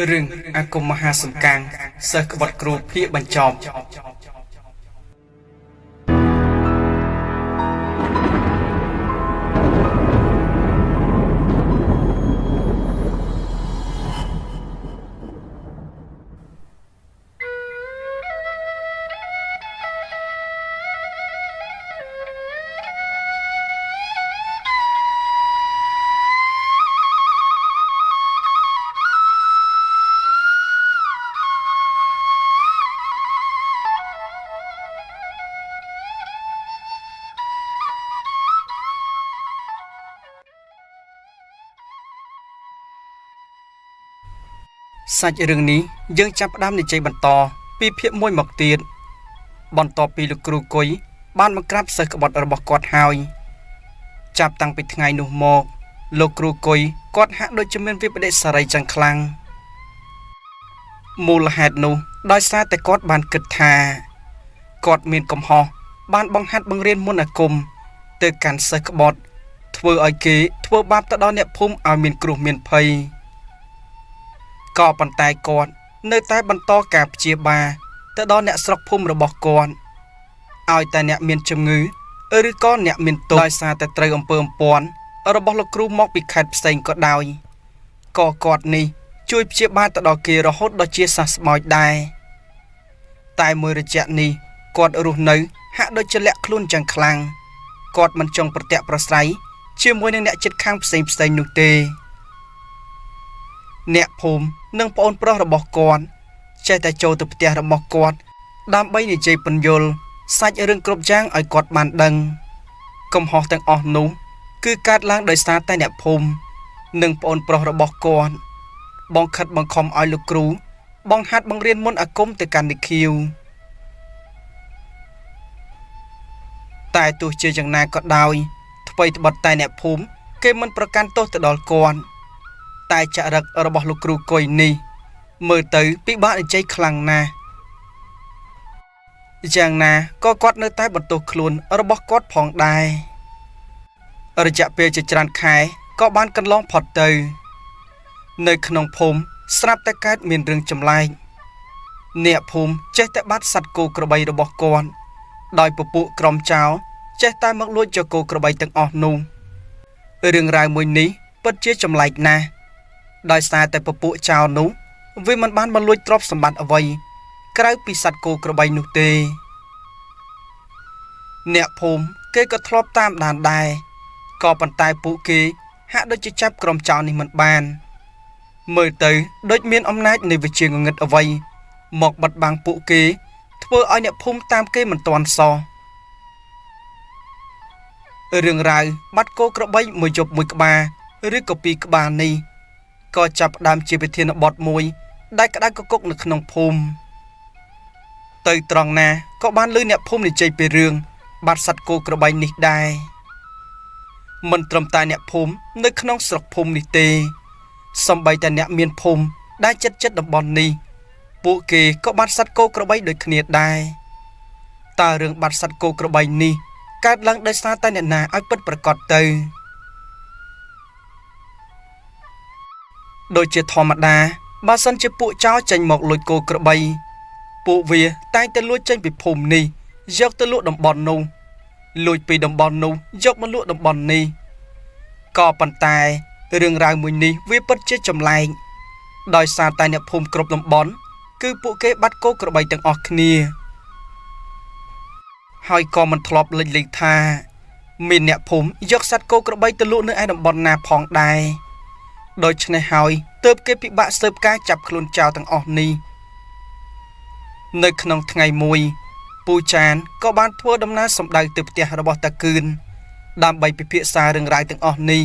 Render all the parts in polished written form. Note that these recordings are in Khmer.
រឿងអាគមមហាសំកាំងសិស្សក្បត់គ្រូភាគបញ្ចប់ សាច់រឿងនេះយើងចាប់ផ្ដើមនិយាយបន្តពីភាគមួយមកទៀតបន្ទាប់ពីលោកគ្រូគុយបានបង្ក្រាបសិស្សក្បត់របស់គាត់ហើយចាប់តាំងពីថ្ងៃនោះមកលោកគ្រូគុយគាត់ហាក់ដូចជាមានវិបដិសារីចឹងខ្លាំងមូលហេតុនោះដោយសារតែគាត់បានគិតថាគាត់មានកំហុសបានបង្ហាត់បង្រៀនមន្តអាគមទៅកាន់សិស្សក្បត់ធ្វើឲ្យគេធ្វើបាបទៅដល់អ្នកភូមិឲ្យមានគ្រោះមានភ័យក៏ប៉ុន្តែគាត់នៅតែបន្តការព្យាបាលទៅដល់អ្នកស្រុកភូមិរបស់គាត់ឲ្យតែអ្នកមានជំងឺឬក៏អ្នកមានទុក្ខដោយសារតែត្រូវអំពើអំព័ន្ធរបស់លោកគ្រូមកពីខេត្តផ្សេងក៏ដោយក៏គាត់នេះជួយព្យាបាលទៅដល់គេរហូតដល់ជាសះស្បើយដែរតែមួយរយៈនេះគាត់រស់នៅហាក់ដូចជាលាក់ខ្លួនយ៉ាងខ្លាំងគាត់មិនចង់ប្រទាក់ប្រស្រ័យជាមួយនឹងអ្នកជិតខាងផ្សេងៗនោះទេអ្នកភូមិនិងប្អូនប្រុសរបស់គាត់ចេះតែចូលទៅផ្ទះរបស់គាត់ដើម្បីនិយាយពន្យល់សាច់រឿងគ្រប់យ៉ាងឲ្យគាត់បានដឹងកំហុសទាំងអស់នោះគឺកើតឡើងដោយសារតែអ្នកភូមិនិងប្អូនប្រុសរបស់គាត់បង្ខិតបង្ខំឲ្យលោកគ្រូបង្ហាត់បង្រៀនមន្តអាគមទៅកាន់និខៀវតែទោះជាយ៉ាងណាក៏ដោយថ្វីត្បិតតែអ្នកភូមិគេមិនប្រកាន់ទោសទៅដល់គាត់តែចរិតរបស់លោកគ្រូគុយនេះមើលទៅពិបាកនិយាយខ្លាំងណាស់យ៉ាងណាក៏គាត់នៅតែបន្ទោសខ្លួនរបស់គាត់ផងដែររយៈពេលជាច្រើនខែក៏បានកន្លងផុតទៅនៅក្នុងភូមិស្រាប់តែកើតមានរឿងចម្លែកអ្នកភូមិចេះតែបាត់សត្វគោក្របីរបស់គាត់ដោយពពួកក្រុមចោរចេះតែមកលួចយកគោក្របីទាំងអស់នោះរឿងរ៉ាវមួយនេះពិតជាចម្លែកណាស់ដោយសារតែពពួកចោរនោះវាមិនបានមកលួចទ្រព្យសម្បត្តិអ្វីក្រៅពីសត្វគោក្របីនោះទេអ្នកភូមិគេក៏ធ្លាប់តាមដានដែរក៏ប៉ុន្តែពួកគេហាក់ដូចជាចាប់ក្រុមចោរនេះមិនបានមើលទៅដូចមានអំណាចនៃវិជាងងឹតអ្វីមកបិទបាំងពួកគេធ្វើឲ្យអ្នកភូមិតាមគេមិនទាន់សោះរឿងរ៉ាវបាត់គោក្របីមួយយប់មួយក្បាលឬក៏ពីរក្បាលនេះក៏ចាប់ផ្ដើមជាវិធានបទមួយដែលក្តៅកគុកនៅក្នុងភូមិទៅត្រង់ណាក៏បានលើអ្នកភូមិនិយាយពីរឿងបាត់សត្វគោក្របីនេះដែរមិនត្រឹមតែអ្នកភូមិនៅក្នុងស្រុកភូមិនេះទេសូម្បីតែអ្នកមានភូមិដែលចិត្តតំបន់នេះពួកគេក៏បាត់សត្វគោក្របីដូចគ្នាដែរតើរឿងបាត់សត្វគោក្របីនេះកើតឡើងដោយសារតែអ្នកណាឲ្យពិតប្រាកដទៅដូចជាធម្មតាបើសិនជាពួកចោរចេញមកលួចគោក្របីពួកវាតែងតែលួចចេញពីភូមិនេះយកទៅលក់តំបន់នោះលួចពីតំបន់នោះយកមកលក់តំបន់នេះក៏ប៉ុន្តែរឿងរ៉ាវមួយនេះវាពិតជាចម្លែកដោយសារតែអ្នកភូមិគ្រប់តំបន់គឺពួកគេបាត់គោក្របីទាំងអស់គ្នាហើយក៏មិនធ្លាប់លេចលេចថាមានអ្នកភូមិយកសត្វគោក្របីទៅលក់នៅឯតំបន់ណាផងដែរដូច្នេះហើយទើបគេពិបាកស៊ើបការចាប់ខ្លួនចោរទាំងអស់នេះនៅក្នុងថ្ងៃមួយពូចានក៏បានធ្វើដំណើរសម្ដៅទៅផ្ទះរបស់តាគឿនដើម្បីពិភាក្សារឿងរ៉ាវទាំងអស់នេះ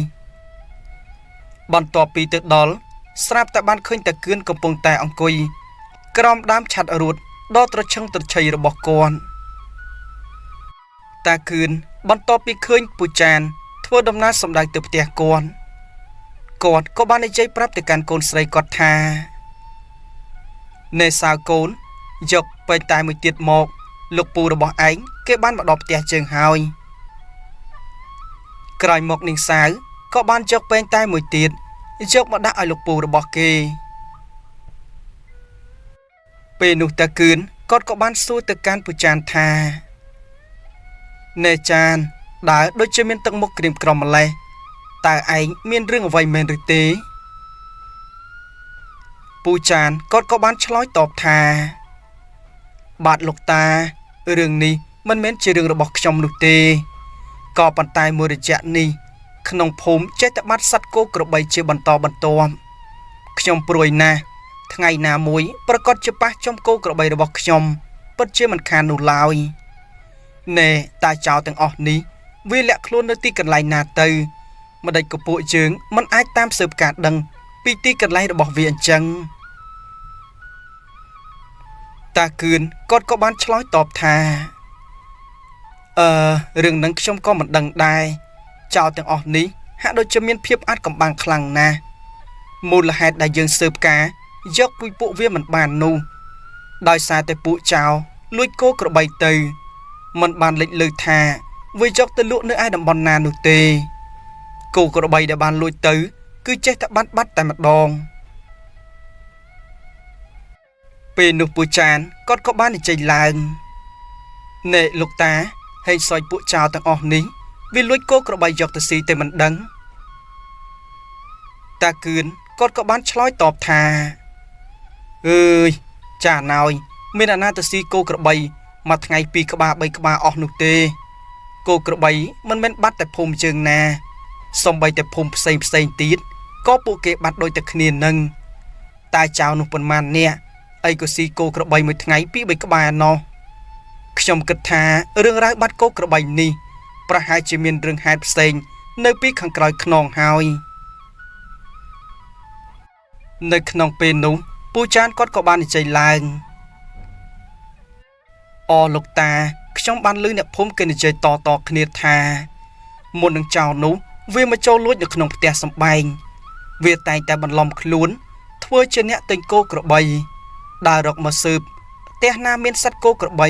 បន្ទាប់ពីទៅដល់ស្រាប់តែបានឃើញតាគឿនកំពុងតែអង្គុយក្រោមដើមឆាត់រួតដ៏ត្រឈឹងត្រឈៃរបស់គាត់តាគឿនបន្ទាប់ពីឃើញពូចានធ្វើដំណើរសម្ដៅទៅផ្ទះគាត់គាត់ក៏បាននិយាយប្រាប់ទៅកាន់កូនស្រីគាត់ថាណែសាវកូនយកពេញតែមួយទៀតមកលោកពូរបស់ឯងគេបានមកដល់ផ្ទះជើងហើយក្រោយមកនាងសាវក៏បានយកពេញតែមួយទៀតយកមកដាក់ឲ្យលោកពូរបស់គេ ពេលនោះតាគឿនគាត់ក៏បានសួរទៅកាន់ពូចានថាណែចានដើរដូចជាមានទឹកមុខក្រៀមក្រំម្លេះតើឯងមានរឿងអ្វីមែនឬទេពូចានគាត់ក៏បានឆ្លើយតបថាបាទលោកតារឿងនេះមិនមែនជារឿងរបស់ខ្ញុំនោះទេក៏ប៉ុន្តែមួយរយៈនេះក្នុងភូមិចេះតែបាត់សត្វគោក្របីជាបន្តបន្ទាប់ខ្ញុំព្រួយណាស់ថ្ងៃណាមួយប្រកាសជាប៉ះចំគោក្របីរបស់ខ្ញុំពិតជាមិនខាននោះឡើយណែតាចៅទាំងអស់នេះវាលាក់ខ្លួននៅទីកន្លែងណាទៅម្ដេចក៏ពួកយើងមិនអាចតាមស៊ើបការដឹងពីទីកន្លែងរបស់វាអញ្ចឹងតាគឿនគាត់ក៏បានឆ្លើយតបថារឿងនឹងខ្ញុំក៏មិនដឹងដែរចៅទាំងអស់នេះហាក់ដូចជាមានភាពអាចកំបាំងខ្លាំងណាស់មូលហេតុដែលយើងស៊ើបការយកពីពួកវាមិនបាននោះដោយសារតែពួកចៅលួចគោក្របីទៅមិនបានលេចលើថាវាយកទៅលក់នៅឯតំបន់ណានោះទេគោក្របីដែលបានលួចទៅគឺចេះតែបាត់បាត់តែម្ដងពេលនោះពូចានគាត់ក៏បាននិយាយឡើងណែលោកតាហេងសយពួកចៅទាំងអស់នេះវាលួចគោក្របីយកទៅស៊ីតែមិនដឹងតាគឿនគាត់ក៏បានឆ្លើយតបថាអើយចាណោយមានអាណាទៅស៊ីគោក្របីមួយថ្ងៃ2ក្បាល3ក្បាលអស់នោះទេគោក្របីមិនមែនបាត់តែភូមិជើងណាសំបីតែភូមិផ្សេងផ្សេងទៀតក៏ពួកគេបាត់ដូចតែគ្នានឹងតែចៅនោះប៉ុន្មានអ្នកអីក៏ស៊ីគោក្របីមួយថ្ងៃ2 3ក្បាលណោះខ្ញុំគិតថារឿងរ៉ាវបាត់គោក្របីនេះប្រហែលជាមានរឿងហេតុផ្សេងនៅពីខាងក្រោយខ្នងហើយនៅក្នុងពេលនោះពូចានគាត់ក៏បាននិយាយឡើងអលោកតាខ្ញុំបានឮអ្នកភូមិគេនិយាយតតគ្នាថាមុននឹងចោលនោះវាមកចូលលួចនៅក្នុងផ្ទះសម្បែងវាតែងតែបន្លំខ្លួនធ្វើជាអ្នកទិញគោក្របីដើររកមកស៊ើបផ្ទះណាមានសត្វគោក្របី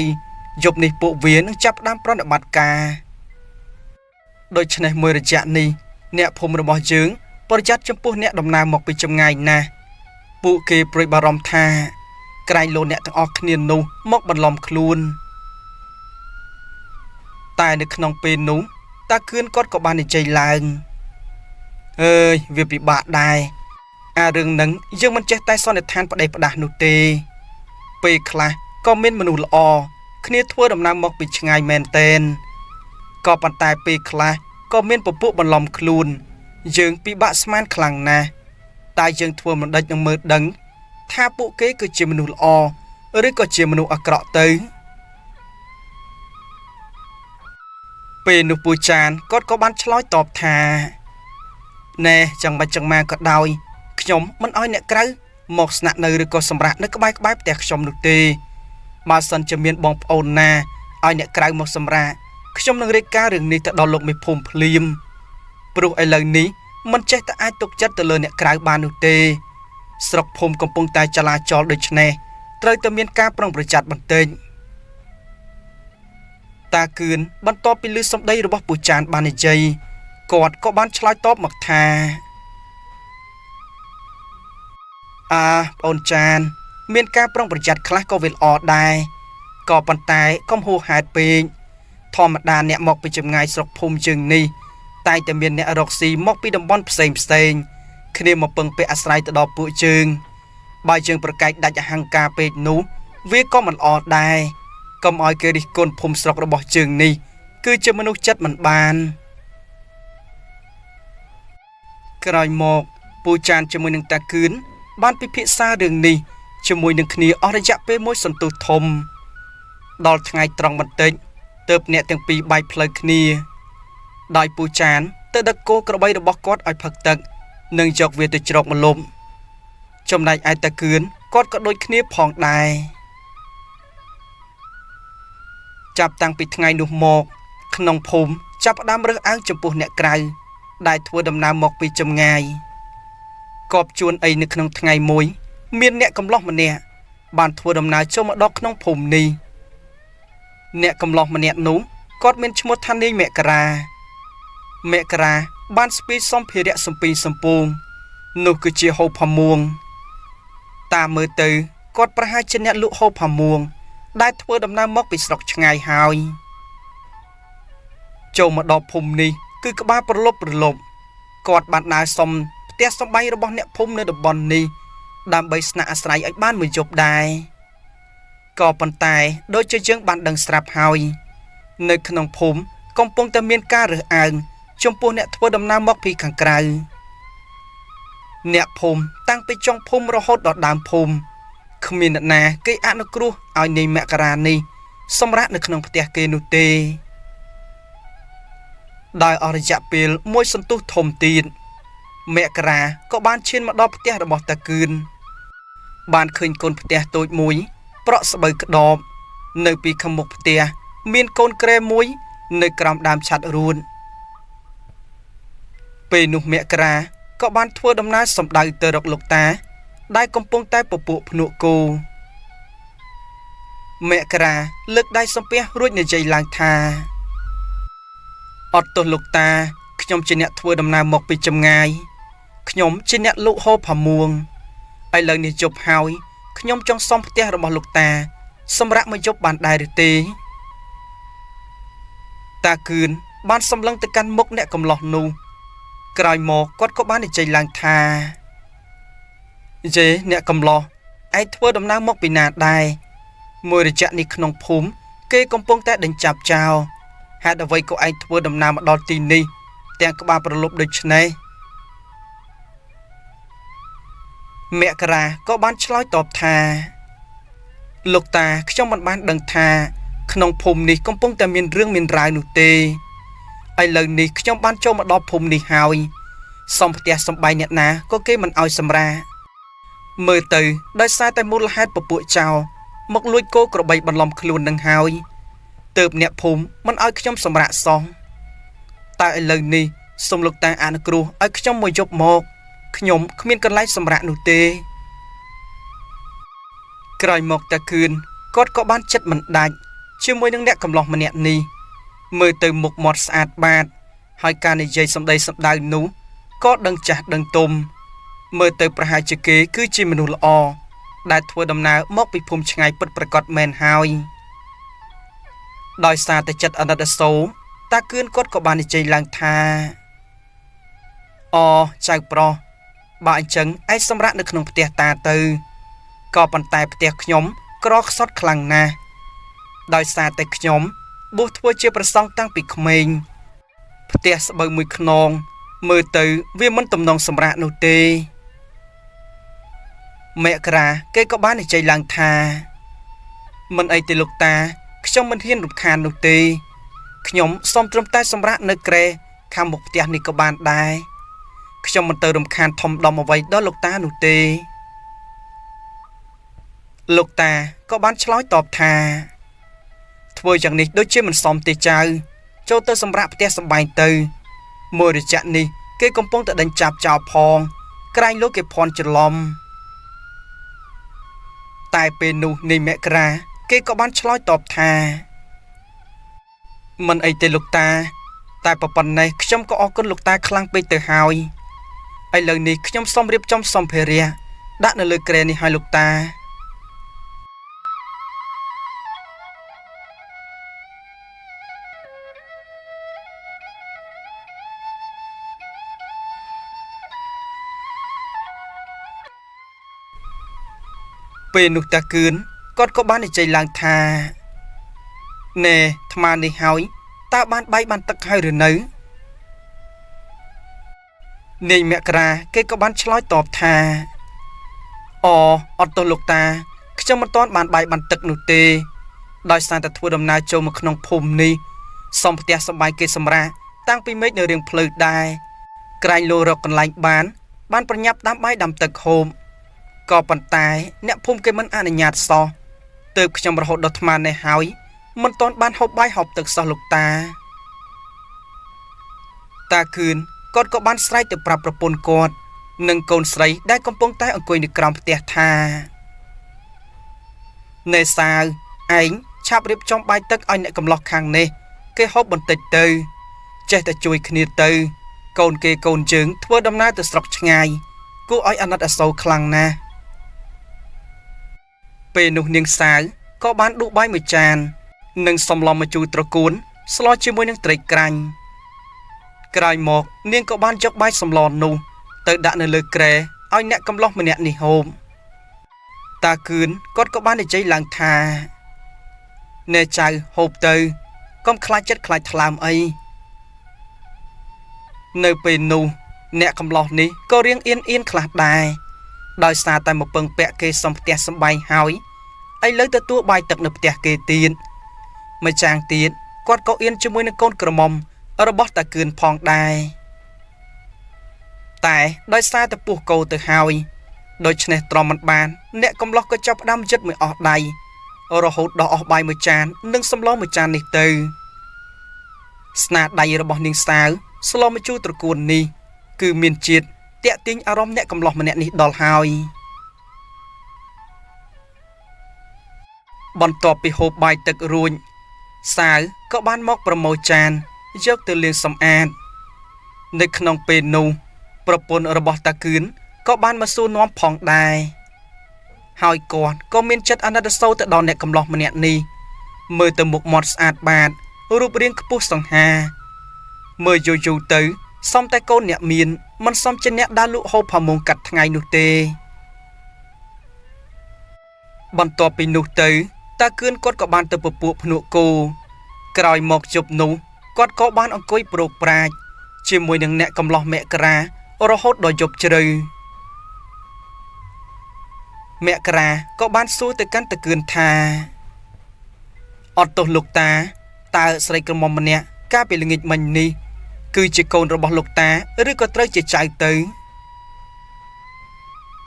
យប់នេះពួកវានឹងចាប់ផ្ដើមប្រតិបត្តិការដូច្នេះមួយរយៈនេះអ្នកភូមិរបស់យើងប្រយ័ត្នចំពោះអ្នកដំណើរមកពីចម្ងាយណាស់ពួកគេព្រួយបារម្ភថាក្រែងលោកអ្នកទាំងអស់គ្នានោះមកបន្លំខ្លួនតែនៅក្នុងពេលនោះតាគឿនគាត់ក៏បាននិយាយឡើងអើយវាពិបាកដែរអារឿងនឹងយើងមិនចេះតែសន្និដ្ឋានប្តីផ្ដាស់នោះទេពេលខ្លះក៏មានមនុស្សល្អគ្នាធ្វើដំណើរមកពីឆ្ងាយមែនទែនក៏ប៉ុន្តែពេលខ្លះក៏មានពពួកបន្លំខ្លួនយើងពិបាកស្មានខ្លាំងណាស់តែយើងធ្វើមិនដេចនឹងមើលដឹងថាពួកគេគឺជាមនុស្សល្អឬក៏ជាមនុស្សអាក្រក់ទៅពេលនោះពូចានគាត់ក៏បានឆ្លើយតបថាណែចឹងបាច់ចឹងមកក៏ដោយខ្ញុំមិនអោយអ្នកក្រៅមកស្នាក់នៅឬក៏សម្រាកនៅក្បែរក្បែរផ្ទះខ្ញុំនោះទេបើសិនជាមានបងប្អូនណាឲ្យអ្នកក្រៅមកសម្រាកខ្ញុំនឹងរាយការណ៍រឿងនេះទៅដល់លោកមេភូមិភ្លាមព្រោះឥឡូវនេះមិនចេះតែអាចទុកចិត្តទៅលើអ្នកក្រៅបាននោះទេស្រុកភូមិកំពុងតែចលាចលដូច្នេះត្រូវតែមានការប្រុងប្រយ័ត្នបន្តិចតាគឿនបន្ទាប់ពីឮសម្ដីរបស់ពូចានបាននិយាយគាត់ក៏បានឆ្លើយតបមកថាអាបងអូនចានមានការប្រុងប្រយ័ត្នខ្លះក៏វាល្អដែរក៏ប៉ុន្តែកុំហួសហេតុពេកធម្មតាអ្នកមកពីចម្ងាយស្រុកភូមិយើងនេះតែតែមានអ្នករកស៊ីមកពីតំបន់ផ្សេងផ្សេងគ្នាមកពឹងពាក់អាស្រ័យទៅដល់ពួកយើងបើយើងប្រកែកដាច់អហង្ការពេកនោះវាក៏មិនល្អដែរកុំឲ្យគេរិះគន់ភូមិស្រុករបស់យើងនេះគឺជាមនុស្សចិត្តមិនបានក្រោយមកពូចានជាមួយនឹងតាគឿនបានពិភាក្សារឿងនេះជាមួយនឹងគ្នាអស់រយៈពេលមួយសន្ទុះធំដល់ថ្ងៃត្រង់បន្តិចទើបអ្នកទាំងពីរបែកផ្លូវគ្នាដោយពូចានទៅដឹកគោក្របីរបស់គាត់ឲ្យផឹកទឹកនិងយកវាទៅជ្រកម្លប់ចំណែកឯតាគឿនគាត់ក៏ដូចគ្នាផងដែរចាប់តាំងពីថ្ងៃនោះមកក្នុងភូមិចាប់ផ្ដើមរើសអើងចំពោះអ្នកក្រៅដែលធ្វើដំណើរមកពីចម្ងាយកបជួនអីនៅក្នុងថ្ងៃមួយមានអ្នកកំឡោះម្នាក់បានធ្វើដំណើរចូលមកដល់ក្នុងភូមិនេះអ្នកកំឡោះម្នាក់នោះគាត់មានឈ្មោះថានាងមករាមករាបានស្ពាយសម្ភារៈសំពីងសំពងនោះគឺជាហូបផមួងតាមមើលទៅ គាត់ប្រហែលជាអ្នកលក់ហូបផាមួងដែលធ្វើដំណើរមកពីស្រុកឆ្ងាយហើយចូលមកដល់ភូមិនេះគឺក្បាលប្រលប់ប្រលប់គាត់បានដើរសុំផ្ទះសម្បែងរបស់អ្នកភូមិនៅតំបន់នេះដើម្បីស្នាក់អាស្រ័យឲ្យបានមួយយប់ដែរក៏ប៉ុន្តែដូចជាយើងបានដឹងស្រាប់ហើយនៅក្នុងភូមិកំពុងតែមានការរើសអើងចំពោះអ្នកធ្វើដំណើរមកពីខាងក្រៅអ្នកភូមិតាំងពីចុងភូមិរហូតដល់ដើមភូមិគ្មានអ្នកណាគេអនុគ្រោះឲ្យនាយមករានេះសម្រាប់នៅក្នុងផ្ទះគេនោះទេដោយអស់រយៈពេលមួយសន្ទុះធំទៀតមករាក៏បានឈានមកដល់ផ្ទះរបស់តាគឿនបានឃើញកូនផ្ទះតូចមួយប្រក់ស្បូវក្តោបនៅពីខាងមុខផ្ទះមានកូនគ្រែមួយនៅក្រោមដើមឆាត់រួនពេលនោះមករាក៏បានធ្វើដំណើរសម្ដៅទៅរកលោកតាដែលកំពុងតែពពួកភ្នក់គោមករាលើកដៃសំពះរួចនិយាយឡើងថាអត់ទោសលោកតាខ្ញុំជាអ្នកធ្វើដំណើរមកពីចម្ងាយខ្ញុំជាអ្នកលក់ហូបផាមួងឥឡូវនេះយប់ហើយខ្ញុំចង់សុំផ្ទះរបស់លោកតាសម្រាប់មកយប់បានដែរឬទេតាគឿនបានសម្លឹងទៅកាន់មុខអ្នកកំឡោះនោះក្រោយមកគាត់ក៏បាននិយាយឡើងថាយេអ្នកកំឡោះឯងធ្វើដំណើរមកពីណាដែរមួយរយៈនេះក្នុងភូមិគេកំពុងតែដេញចាប់ចោលហេតុអ្វីក៏ឯងធ្វើដំណើរមកដល់ទីនេះទាំងក្បាលប្រលប់ដូច្នេះមករាក៏បានឆ្លើយតបថាលោកតាខ្ញុំមិនបានដឹងថាក្នុងភូមិនេះកំពុងតែមានរឿងមានរ៉ាវនោះទេឥឡូវនេះខ្ញុំបានចូលមកដល់ភូមិនេះហើយសុំផ្ទះសំបែងអ្នកណាក៏គេមិនឲ្យសម្រាមើលទៅដោយសារតែមូលហេតុពពួកចោលមកលួចគោក្របីបន្លំខ្លួននឹងហើយទើបអ្នកភូមិមិនឲ្យខ្ញុំសម្រាកសោះតែឥឡូវនេះសូមលោកតាអនុគ្រោះឲ្យខ្ញុំមួយយប់មកខ្ញុំគ្មានកន្លែងសម្រាកនោះទេក្រោយមកតាគឿនគាត់ក៏បានចិត្តមិនដាច់ជាមួយនឹងអ្នកកំឡោះម្នាក់នេះមើលទៅមុខមាត់ស្អាតបាតហើយការនិយាយសម្ដីសម្ដៅនោះក៏ដឹងចាស់ដឹងទុំមើលទៅប្រហែលជាគេគឺជាមនុស្សល្អដែលធ្វើដំណើរមកពីភូមិឆ្ងាយពិតប្រាកដមែនហើយដោយសារតែចិត្តអាណិតអាសូរតាគឿនគាត់ក៏បាននិយាយឡើងថាអូចៅប្រុសបើអញ្ចឹងឯងសម្រាប់នៅក្នុងផ្ទះតាទៅក៏ប៉ុន្តែផ្ទះខ្ញុំក្រខ្សត់ខ្លាំងណាស់ដោយសារតែខ្ញុំបួសធ្វើជាប្រសង់តាំងពីក្មេងផ្ទះស្បូវមួយខ្នងមើលទៅវាមិនទំនងសម្រាប់នោះទេមករាគេក៏បាននិយាយឡើងថាមិនអីទេលោកតាខ្ញុំមិនហ៊ានរំខាននោះទេខ្ញុំសូមត្រឹមតែសម្រាប់នៅគ្រែខាងមុខផ្ទះនេះក៏បានដែរខ្ញុំមិនទៅរំខានធំដុំអ្វីដល់លោកតានោះទេលោកតាក៏បានឆ្លើយតបថាធ្វើយ៉ាងនេះដូចជាមិនសមទេចៅចូលទៅសម្រាប់ផ្ទះសម្បែងទៅមួយរយៈនេះគេកំពុងតែដេញចាប់ចោលផងក្រែងលោកគេភ័ន្តច្រឡំតែពេលនោះនាយមករាគេក៏បានឆ្លើយតបថាមិនអីទេលោកតាតែប៉ុណ្ណេះខ្ញុំក៏អរគុណលោកតាខ្លាំងពេកទៅហើយឥឡូវនេះខ្ញុំសូមរៀបចំសម្ភារៈដាក់នៅលើគ្រែនេះឲ្យលោកតាពេលនោះតាគឿនគាត់ក៏បាននិយាយឡើងថាណែថ្មនេះហើយតើបានបាយបានទឹកហើយឬនៅនាយមករាគេក៏បានឆ្លើយតបថាអូអត់ទោសលោកតាខ្ញុំមិនទាន់បានបាយបានទឹកនោះទេដោយសារតែធ្វើដំណើរចូលមកក្នុងភូមិនេះសុំផ្ទះសម្បែងគេសម្រាកតាំងពីមេឃនៅរៀងផ្លូវដែរក្រែងលោរកកន្លែងបានប្រញាប់ដាំបាយដាំទឹកហូបក៏ប៉ុន្តែអ្នកភូមិគេមិនអនុញ្ញាតសោះទើបខ្ញុំរហូតដល់ថ្មនេះហើយមិនទាន់បានហូបបាយហូបទឹកសោះលោកតាតាគឿនគាត់ក៏បានស្រែកទៅប្រាប់ប្រពន្ធគាត់និងកូនស្រីដែលកំពុងតែអង្គុយនៅក្រោមផ្ទះថាណែសាវឯងឆាប់រៀបចំបាយទឹកឲ្យអ្នកកំឡោះខាងនេះគេហូបបន្តិចទៅចេះតែជួយគ្នាទៅកូនគេកូនជើងធ្វើដំណើរទៅស្រុកឆ្ងាយគួរឲ្យអាណិតអាសូរខ្លាំងណាស់ ពេលនោះនាងសាវក៏បានដួសបាយមួយចាន និងសម្លម្ជូរត្រកួនស្លជាមួយនឹងត្រីក្រាញ់ក្រោយមកនាងក៏បានយកបាយសម្លនោះទៅដាក់នៅលើគ្រែឲ្យអ្នកកំឡោះម្នាក់នេះហូបតាគឿនគាត់ក៏បាននិយាយឡើងថាណែចៅហូបទៅកុំខ្លាចចិត្តខ្លាចថ្លើមអីនៅពេលនោះអ្នកកំឡោះនេះក៏រៀងអៀនអៀនខ្លះដែរដោយសារតែមកពឹងពាក់គេសុំផ្ទះសំបែងហើយឥឡូវទទួលបាយទឹកនៅផ្ទះគេទៀតម្ចាងទៀតគាត់ក៏អៀនជាមួយនឹងកូនក្រមុំរបស់តាគឿនផងដែរតែដោយសារតែពោះកោទៅហើយដូច្នេះទ្រាំមិនបានអ្នកកំឡោះក៏ចាប់ផ្ដើមចិត្តមួយអស់ដៃរហូតដល់អស់បាយមួយចាននិងសម្លមួយចាននេះទៅស្នាដៃរបស់នាងសាវស្លម្ជូរត្រកួននេះគឺមានជាតិតាក់ទាញអារម្មណ៍អ្នកកំឡោះម្នាក់នេះដល់ហើយបន្ទាប់ពីហូបបាយទឹករួចសាវក៏បានមកប្រមូលចានយកទៅលាងសម្អាតនៅក្នុងពេលនោះប្រពន្ធរបស់តាគឿនក៏បានមកសួរនាំផងដែរហើយគាត់ក៏មានចិត្តអាណិតអាសូរទៅដល់អ្នកកំឡោះម្នាក់នេះមើលទៅមុខមាត់ស្អាតបាតរូបរាងខ្ពស់សង្ហាមើលយូរយូរទៅសំតែកូនអ្នកមានមិនសមជាអ្នកដើរលក់ហូបផាមួងកាត់ថ្ងៃនោះទេបន្ទាប់ពីនោះទៅតាគឿនគាត់ក៏បានទៅពពួកភ្នក់គោក្រោយមកជប់នោះគាត់ក៏បានអង្គុយប្រោកប្រាជ្ញជាមួយនឹងអ្នកកំឡោះមករារហូតដល់យប់ជ្រៅមករាក៏បានសួរទៅកាន់តាគឿនថាអត់ទោសលោកតាតើស្រីក្រមុំម្នាក់កាលពីល្ងាចមិញនេះគឺជាកូនរបស់លោកតាឬក៏ត្រូវជាចៅទៅ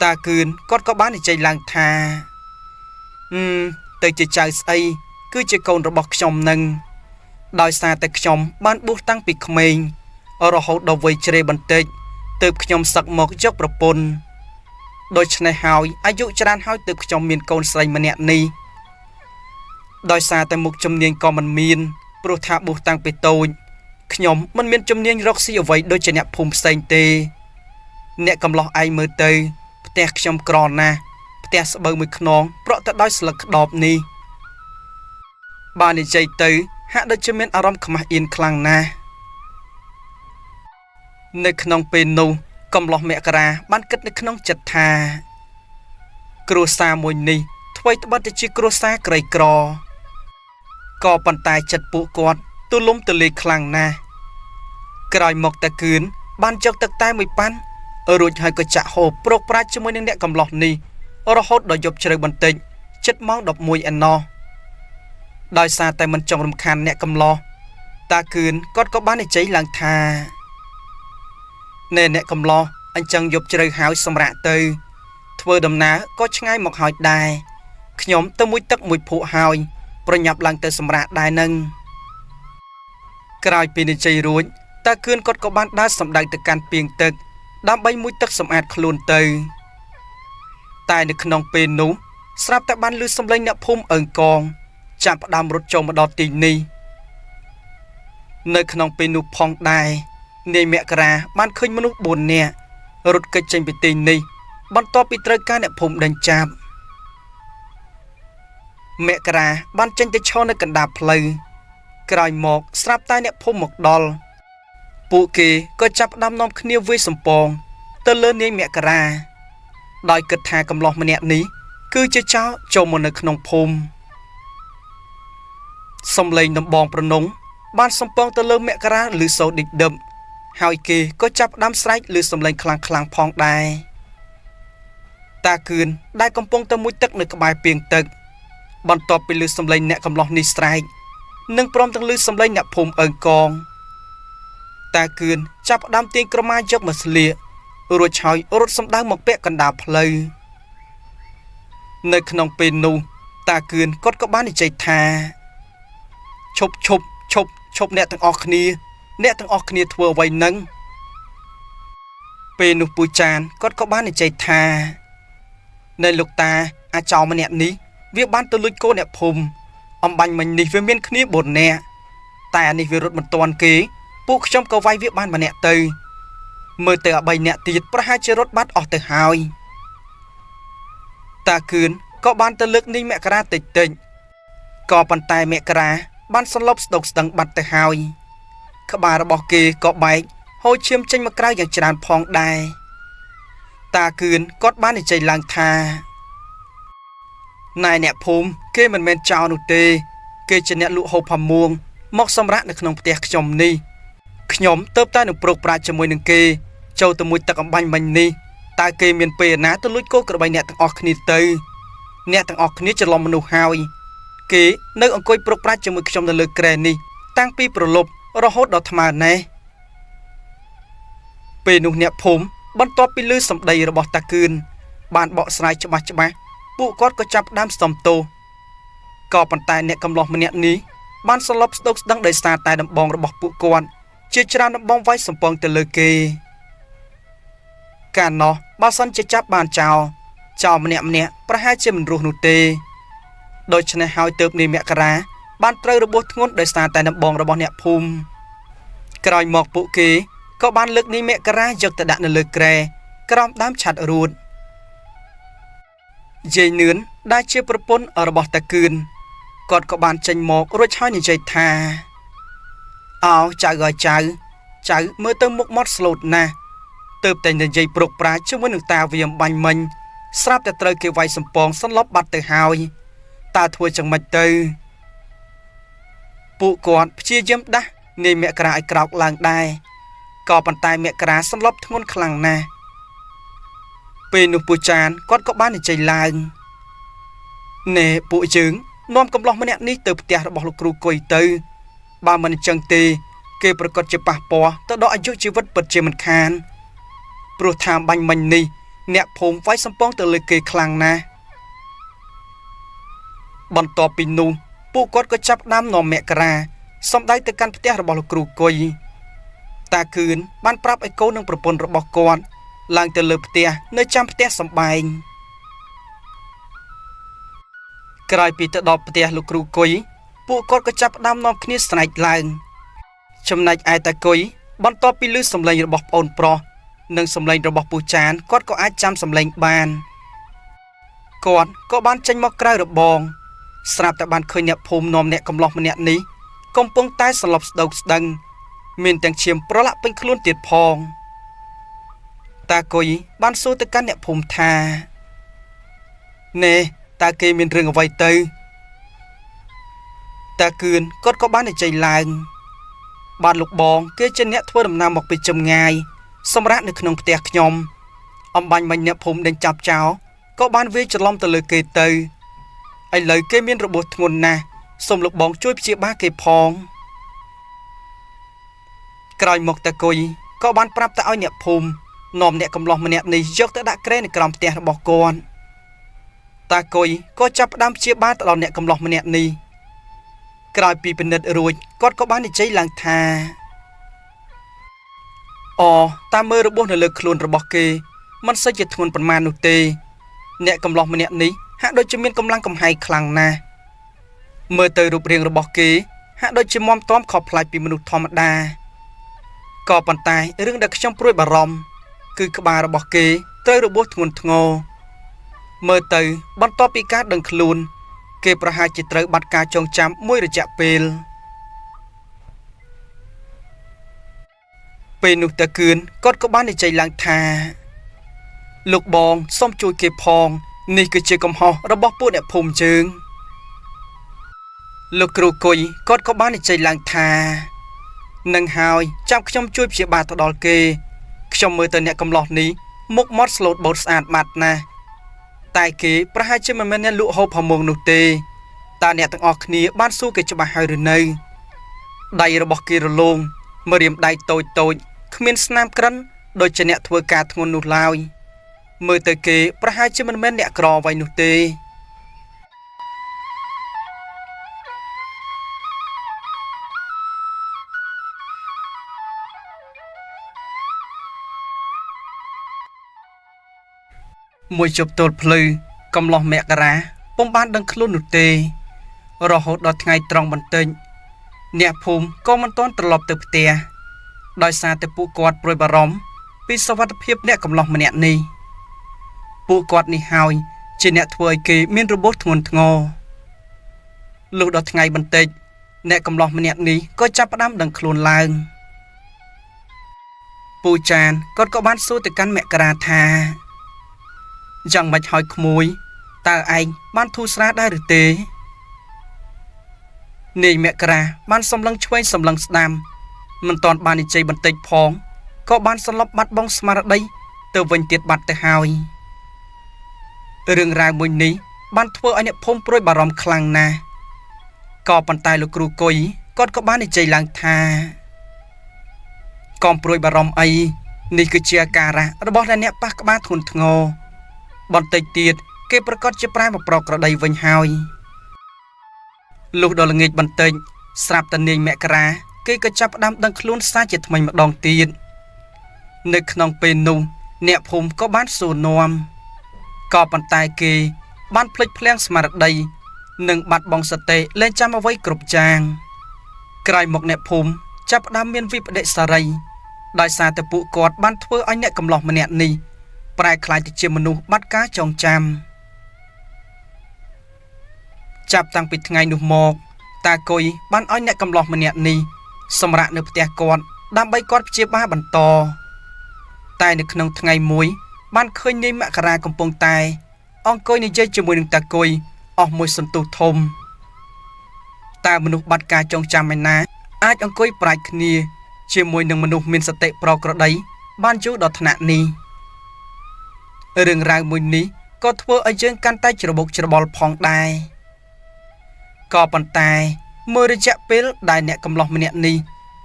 តាគឿនគាត់ក៏បាននិយាយឡើងថាទៅជាចៅស្អីគឺជាកូនរបស់ខ្ញុំនឹងដោយសារតែខ្ញុំបានបួសតាំងពីក្មេងរហូតដល់វ័យជ្រេបន្តិចទើបខ្ញុំសឹកមកយកប្រពន្ធដូច្នេះហើយអាយុច្រើនហើយទើបខ្ញុំមានកូនស្រីម្នាក់នេះដោយសារតែមុខជំនាញក៏មិនមានព្រោះថាបួសតាំងពីតូចខ្ញុំមិនមានជំនាញរកស៊ីអ្វីដូចជាអ្នកភូមិផ្សេងទេអ្នកកំឡោះឯងមើលទៅផ្ទះខ្ញុំក្រណាស់ផ្ទះស្បូវមួយខ្នងប្រក់ទៅដោយស្លឹកក្តោបនេះបើនិយាយទៅហាក់ដូចជាមានអារម្មណ៍ខ្មាស់អៀនខ្លាំងណាស់នៅក្នុងពេលនោះកំឡោះមករាបានគិតនៅក្នុងចិត្តថាគ្រួសារមួយនេះថ្មីត្បិតតែជាគ្រួសារក្រីក្រក៏ប៉ុន្តែចិត្តពួកគាត់ទូលំទូលាយខ្លាំងណាស់ក្រោយមកតាគឿនបានយកទឹកតែមួយប៉ាន់រួចហើយក៏ចាក់ហូបប្រោកប្រាជ្ញជាមួយនឹងអ្នកកំឡោះនេះរហូតដល់យប់ជ្រៅបន្តិចជិតម៉ោង11ឯណោះដោយសារតែមិនចង់រំខានអ្នកកំឡោះតាគឿនគាត់ក៏បាននិយាយឡើងថាណែអ្នកកំឡោះអញ្ចឹងយប់ជ្រៅហើយសម្រាកទៅធ្វើដំណើរក៏ឆ្ងាយមកហើយដែរខ្ញុំទៅមួយទឹកមួយភក់ហើយប្រញាប់ឡើងទៅសម្រាកដែរនឹងក្រោយពីនិយាយរួចតាគឿនគាត់ក៏បានដើរសម្ដៅទៅកាន់ពាងទឹកដើម្បីមួយទឹកសម្អាតខ្លួនទៅតែនៅក្នុងពេលនោះស្រាប់តែបានឮសំឡេងអ្នកភូមិអើងកងចាប់ផ្ដើមរត់ចូលមកដល់ទីនេះនៅក្នុងពេលនោះផងដែរនាយមករាបានឃើញមនុស្ស4នាក់រត់គេចចេញពីទីនេះបន្ទាប់ពីត្រូវការអ្នកភូមិដេញចាប់មករាបានចេញទៅឈរនៅកណ្ដាលផ្លូវក្រោយមកស្រាប់តែអ្នកភូមិមកដល់ពួកគេក៏ចាប់ផ្ដើមនាំគ្នាវាយសំពងទៅលើនាយមករាដោយគិតថាកំឡោះម្នាក់នេះគឺជាចោរចូលមកនៅក្នុងភូមិសំឡេងដំបងប្រនងបានសំពងទៅលើមករាឬសូឌិចដឹបហើយគេក៏ចាប់ផ្ដើមស្រែកឬសំឡេងខ្លាំងខ្លាំងផងដែរតាគឿនដែលកំពុងតែមុជទឹកនៅក្បែរពាងទឹកបន្ទាប់ពីឮសំឡេងអ្នកកំឡោះនេះស្រែកនិងព្រមទាំងឮសំឡេងអ្នកភូមិអើងកងតាគឿនចាប់ផ្ដើមទាញក្រមាយកមកស្លៀករួចហើយរត់សម្ដៅមកពាក់កណ្ដាលផ្លូវនៅក្នុងពេលនោះតាគឿនគាត់ក៏បាននិយាយថាឈប់ឈប់ឈប់ឈប់អ្នកទាំងអស់គ្នាអ្នកទាំងអស់គ្នាធ្វើអ្វីនឹងពេលនោះពូចានគាត់ក៏បាននិយាយថានៅលោកតាអាចោម្នាក់នេះវាបានទៅលួចកូនអ្នកភូមិអំបញ្ញមិញនេះវាមានគ្នា4នាក់តែអានេះវារត់មិនទាន់គេពួកខ្ញុំក៏វាយវាបានម្នាក់ទៅមើលទៅអា3នាក់ទៀតប្រហែលជារត់បាត់អស់ទៅហើយតាគឿន ក៏បានទៅលើកនាយមករាតិចតិចក៏ប៉ុន្តែមករាបានសន្លប់ស្ដុកស្ដឹងបាត់ទៅហើយក្បាលរបស់គេក៏បែកហូរឈាមចេញមកក្រៅយ៉ាងច្រើនផងដែរតាគឿនគាត់បាននិយាយឡើងថាណែអ្នកភូមិគេមិនមែនចោលនោះទេគេជាអ្នកលក់ហូបផាមួងមកសម្រាប់នៅក្នុងផ្ទះខ្ញុំនេះខ្ញុំទៅតែនឹងប្រោកប្រាជ្ញជាមួយនឹងគេចូលទៅមួយទឹកអំបាញ់មិញនេះតើគេមានពេលណាទៅលួចគោក្របីអ្នកទាំងអស់គ្នាទៅអ្នកទាំងអស់គ្នាច្រឡំមនុស្សហើយគេនៅអង្គុយប្រោកប្រាជ្ញជាមួយខ្ញុំនៅលើគ្រែនេះតាំងពីប្រលប់រហូតដល់ថ្មើណេះពេលនោះអ្នកភូមិបន្ទាប់ពីឮសម្ដីរបស់តាគឿនបានបកស្រាយច្បាស់ច្បាស់ពួកគាត់ក៏ចាប់ដើមស្ទំទោសក៏ប៉ុន្តែអ្នកកំឡោះម្នាក់នេះបានសន្លប់ស្ដុកស្ដឹងដោយសារតែដំបងរបស់ពួកគាត់ជាច្រើនដំបងវាយសំពងទៅលើគេកាលនោះបើសិនជាចាប់បានចោលចោលម្នាក់ម្នាក់ប្រហែលជាមិនរស់នោះទេដូច្នេះហើយទើបនាយមករាបានត្រូវរបួសធ្ងន់ដោយសារតែដំបងរបស់អ្នកភូមិក្រោយមកពួកគេក៏បានលើកនាយមករាយកទៅដាក់នៅលើគ្រែក្រោមដើមឆាត់រួតយាយនឿនដែលជាប្រពន្ធរបស់តាគឿនគាត់ក៏បានចេញមករួចហើយនិយាយថាអោចៅអើយចៅចៅមើលទៅមុខមាត់ស្លូតណាស់ទើបតែនិយាយប្រោកប្រាជ្ញជាមួយនឹងតាវាអំបាញ់មិញស្រាប់តែត្រូវគេវាយសំពងសន្លប់បាត់ទៅហើយតើធ្វើចឹងម៉េចទៅពួកគាត់ព្យាយាមដាស់នាយមករាឲ្យក្រោកឡើងដែរក៏ប៉ុន្តែមករាសន្លប់ធ្ងន់ខ្លាំងណាស់ពេលនោះពូចានគាត់ក៏បាននិយាយឡើងណែពួកយើងនាំកំឡោះម្នាក់នេះទៅផ្ទះរបស់លោកគ្រូគុយទៅបើមិនអញ្ចឹងទេគេប្រកាសជាប៉ះពាល់ទៅដល់អាយុជីវិតពិតជាមិនខានព្រោះថាបាញ់មិញនេះអ្នកភូមិវាយសំពងទៅលើគេខ្លាំងណាស់បន្ទាប់ពីនោះពួកគាត់ក៏ចាប់ដើមនាំមករាសំដៅទៅកាន់ផ្ទះរបស់លោកគ្រូគុយតាគឿនបានប្រាប់ឲ្យកូននិងប្រពន្ធរបស់គាត់ឡើងទៅលើផ្ទះនៅចាំផ្ទះសំបែងក្រោយពីទៅដល់ផ្ទះលោកគ្រូគុយពួកគាត់ក៏ចាប់ដើមនាំគ្នាស្រែកឡើងចំណែកឯតាគុយបន្ទាប់ពីឮសំឡេងរបស់ប្អូនប្រុសនិងសំឡេងរបស់ពូចានគាត់ក៏អាចចាំសំឡេងបានគាត់ក៏បានចេញមកក្រៅរបងស្រាប់តែបានឃើញអ្នកភូមិនាំអ្នកកំឡោះម្នាក់នេះកំពុងតែសន្លប់ស្ដោកស្ដឹងមានទាំងឈាមប្រឡាក់ពេញខ្លួនទៀតផងតាគុយបានសួរទៅកាន់អ្នកភូមិថាណែតើគេមានរឿងអ្វីទៅតាគឿនគាត់ក៏បាននិយាយឡើងបានលោកបងគេជាអ្នកធ្វើដំណើរមកពីចម្ងាយសម្រាប់នៅក្នុងផ្ទះខ្ញុំអំបាញ់មិញអ្នកភូមិដេញចាប់ចោលក៏បានវាយច្រឡំទៅលើគេទៅឥឡូវគេមានរបួសធ្ងន់ណាស់សូមលោកបងជួយព្យាបាលគេផងក្រោយមកតាគុយក៏បានប្រាប់ទៅឲ្យអ្នកភូមិនាំអ្នកកំឡោះម្នាក់នេះយកទៅដាក់គ្រែនៅក្រោមផ្ទះរបស់គាត់តាគុយក៏ចាប់ផ្ដើមព្យាបាលទៅដល់អ្នកកំឡោះម្នាក់នេះក្រោយពីពិនិត្យរួចគាត់ក៏បាននិយាយឡើងថាអូតាមមើលរបួសនៅលើខ្លួនរបស់គេមិនសូវជាធ្ងន់ប៉ុន្មាននោះទេអ្នកកំឡោះម្នាក់នេះហាក់ដូចជាមានកម្លាំងកំហែងខ្លាំងណាស់មើលទៅរូបរាងរបស់គេហាក់ដូចជាមាំទាំខុសប្លែកពីមនុស្សធម្មតាក៏ប៉ុន្តែរឿងដែលខ្ញុំព្រួយបារម្ភគឺក្បាលរបស់គេត្រូវរបួសធ្ងន់ធ្ងរមើលទៅបន្ទាប់ពីការដឹងខ្លួនគេប្រហែលជាត្រូវបាត់ការចងចាំមួយរយៈពេលពេលនោះតាគឿនគាត់ក៏បាននិយាយឡើងថាលោកបងសូមជួយគេផងនេះគឺជាកំហុសរបស់ពួកអ្នកភូមិជើងលោកគ្រូគុយគាត់ក៏បាននិយាយឡើងថានឹងហើយចាំខ្ញុំជួយព្យាបាលទៅដល់គេខ្ញុំមើលទៅអ្នកកំឡោះនេះមុខមាត់ស្លូតបូតស្អាតបាត់ណាស់តែគេប្រហែលជាមិនមែនអ្នកលក់ហូបផាមួងនោះទេតើអ្នកទាំងអស់គ្នាបានសួរគេច្បាស់ហើយឬនៅដៃរបស់គេរលោងម្រាមដៃតូចតូចគ្មានស្នាមក្រិនដូចជាអ្នកធ្វើការធ្ងន់នោះឡើយមើលទៅគេប្រហែលជាមិនមែនអ្នកក្រអ្វីនោះទេមួយជប់ទល់ភ្លឺកំឡោះមករាពុំបានដឹងខ្លួននោះទេរហូតដល់ថ្ងៃត្រង់បន្តិចអ្នកភូមិក៏មិនទាន់ត្រឡប់ទៅផ្ទះដោយសារតែពួកគាត់ព្រួយបារម្ភពីសុវត្ថិភាពអ្នកកំឡោះម្នាក់នេះពួកគាត់នេះហើយ ជាអ្នកធ្វើឲ្យគេមានរបួសធ្ងន់ធ្ងរលុះដល់ថ្ងៃបន្តិចអ្នកកំឡោះម្នាក់នេះក៏ចាប់ផ្ដើមដឹងខ្លួនឡើងពូចានគាត់ក៏បានសួរទៅកាន់មករាថាយ៉ាងម៉េចហើយក្មួយតើឯងបានធូរស្រាលដែរឬទេនាយមករាបានសម្លឹងឆ្វេងសម្លឹងស្ដាំមិនទាន់បាននិយាយបន្តិចផងក៏បានសន្លប់បាត់បង់ស្មារតីទៅវិញទៀតបាត់ទៅហើយរឿងរ៉ាវមួយនេះបានធ្វើឲ្យអ្នកភូមិព្រួយបារម្ភខ្លាំងណាស់ក៏ប៉ុន្តែលោកគ្រូគុយគាត់ក៏បាននិយាយឡើងថាកុំព្រួយបារម្ភអីនេះគឺជាអាការៈរបស់អ្នកប៉ះក្បាលធ្ងន់ធ្ងរបន្តិចទៀតគេប្រកាសជាប្រែមកប្រក្រតីវិញហើយលុះដល់ល្ងាចបន្តិចស្រាប់តែនាងមករាគេក៏ចាប់ផ្ដើមដឹងខ្លួនសារជាថ្មីម្ដងទៀតនៅក្នុងពេលនោះអ្នកភូមិក៏បានសួរនាំក៏ប៉ុន្តែគេបានភ្លេចភ្លាំងស្មារតីនិងបាត់បង់សតិលែងចាំអ្វីគ្រប់យ៉ាងក្រោយមកអ្នកភូមិចាប់ផ្ដើមមានវិបដិសារីដោយសារតែពួកគាត់បានធ្វើឲ្យអ្នកកំឡោះម្នាក់នេះប្រែក្លាយទៅជាមនុស្សបាត់ការចងចាំចាប់តាំងពីថ្ងៃនោះមកតាគុយបានឲ្យអ្នកកំឡោះម្នាក់នេះសម្រាកនៅផ្ទះគាត់ដើម្បីគាត់ព្យាបាលបន្តតែនៅក្នុងថ្ងៃមួយបានឃើញនាយមករាកំពុងតែអង្គុយនិយាយជាមួយនឹងតាគុយអស់មួយសន្ទុះធំតើមនុស្សបាត់ការចងចាំឯណាអាចអង្គុយប្រាជ្ញគ្នាជាមួយនឹងមនុស្សមានសតិប្រក្រតីបានយូរដល់ថ្នាក់នេះរឿងរ៉ាវមួយនេះក៏ធ្វើឲ្យយើងកាន់តែច្របូកច្របល់ផងដែរក៏ប៉ុន្តែមួយរយៈពេលដែលអ្នកកំឡោះម្នាក់នេះ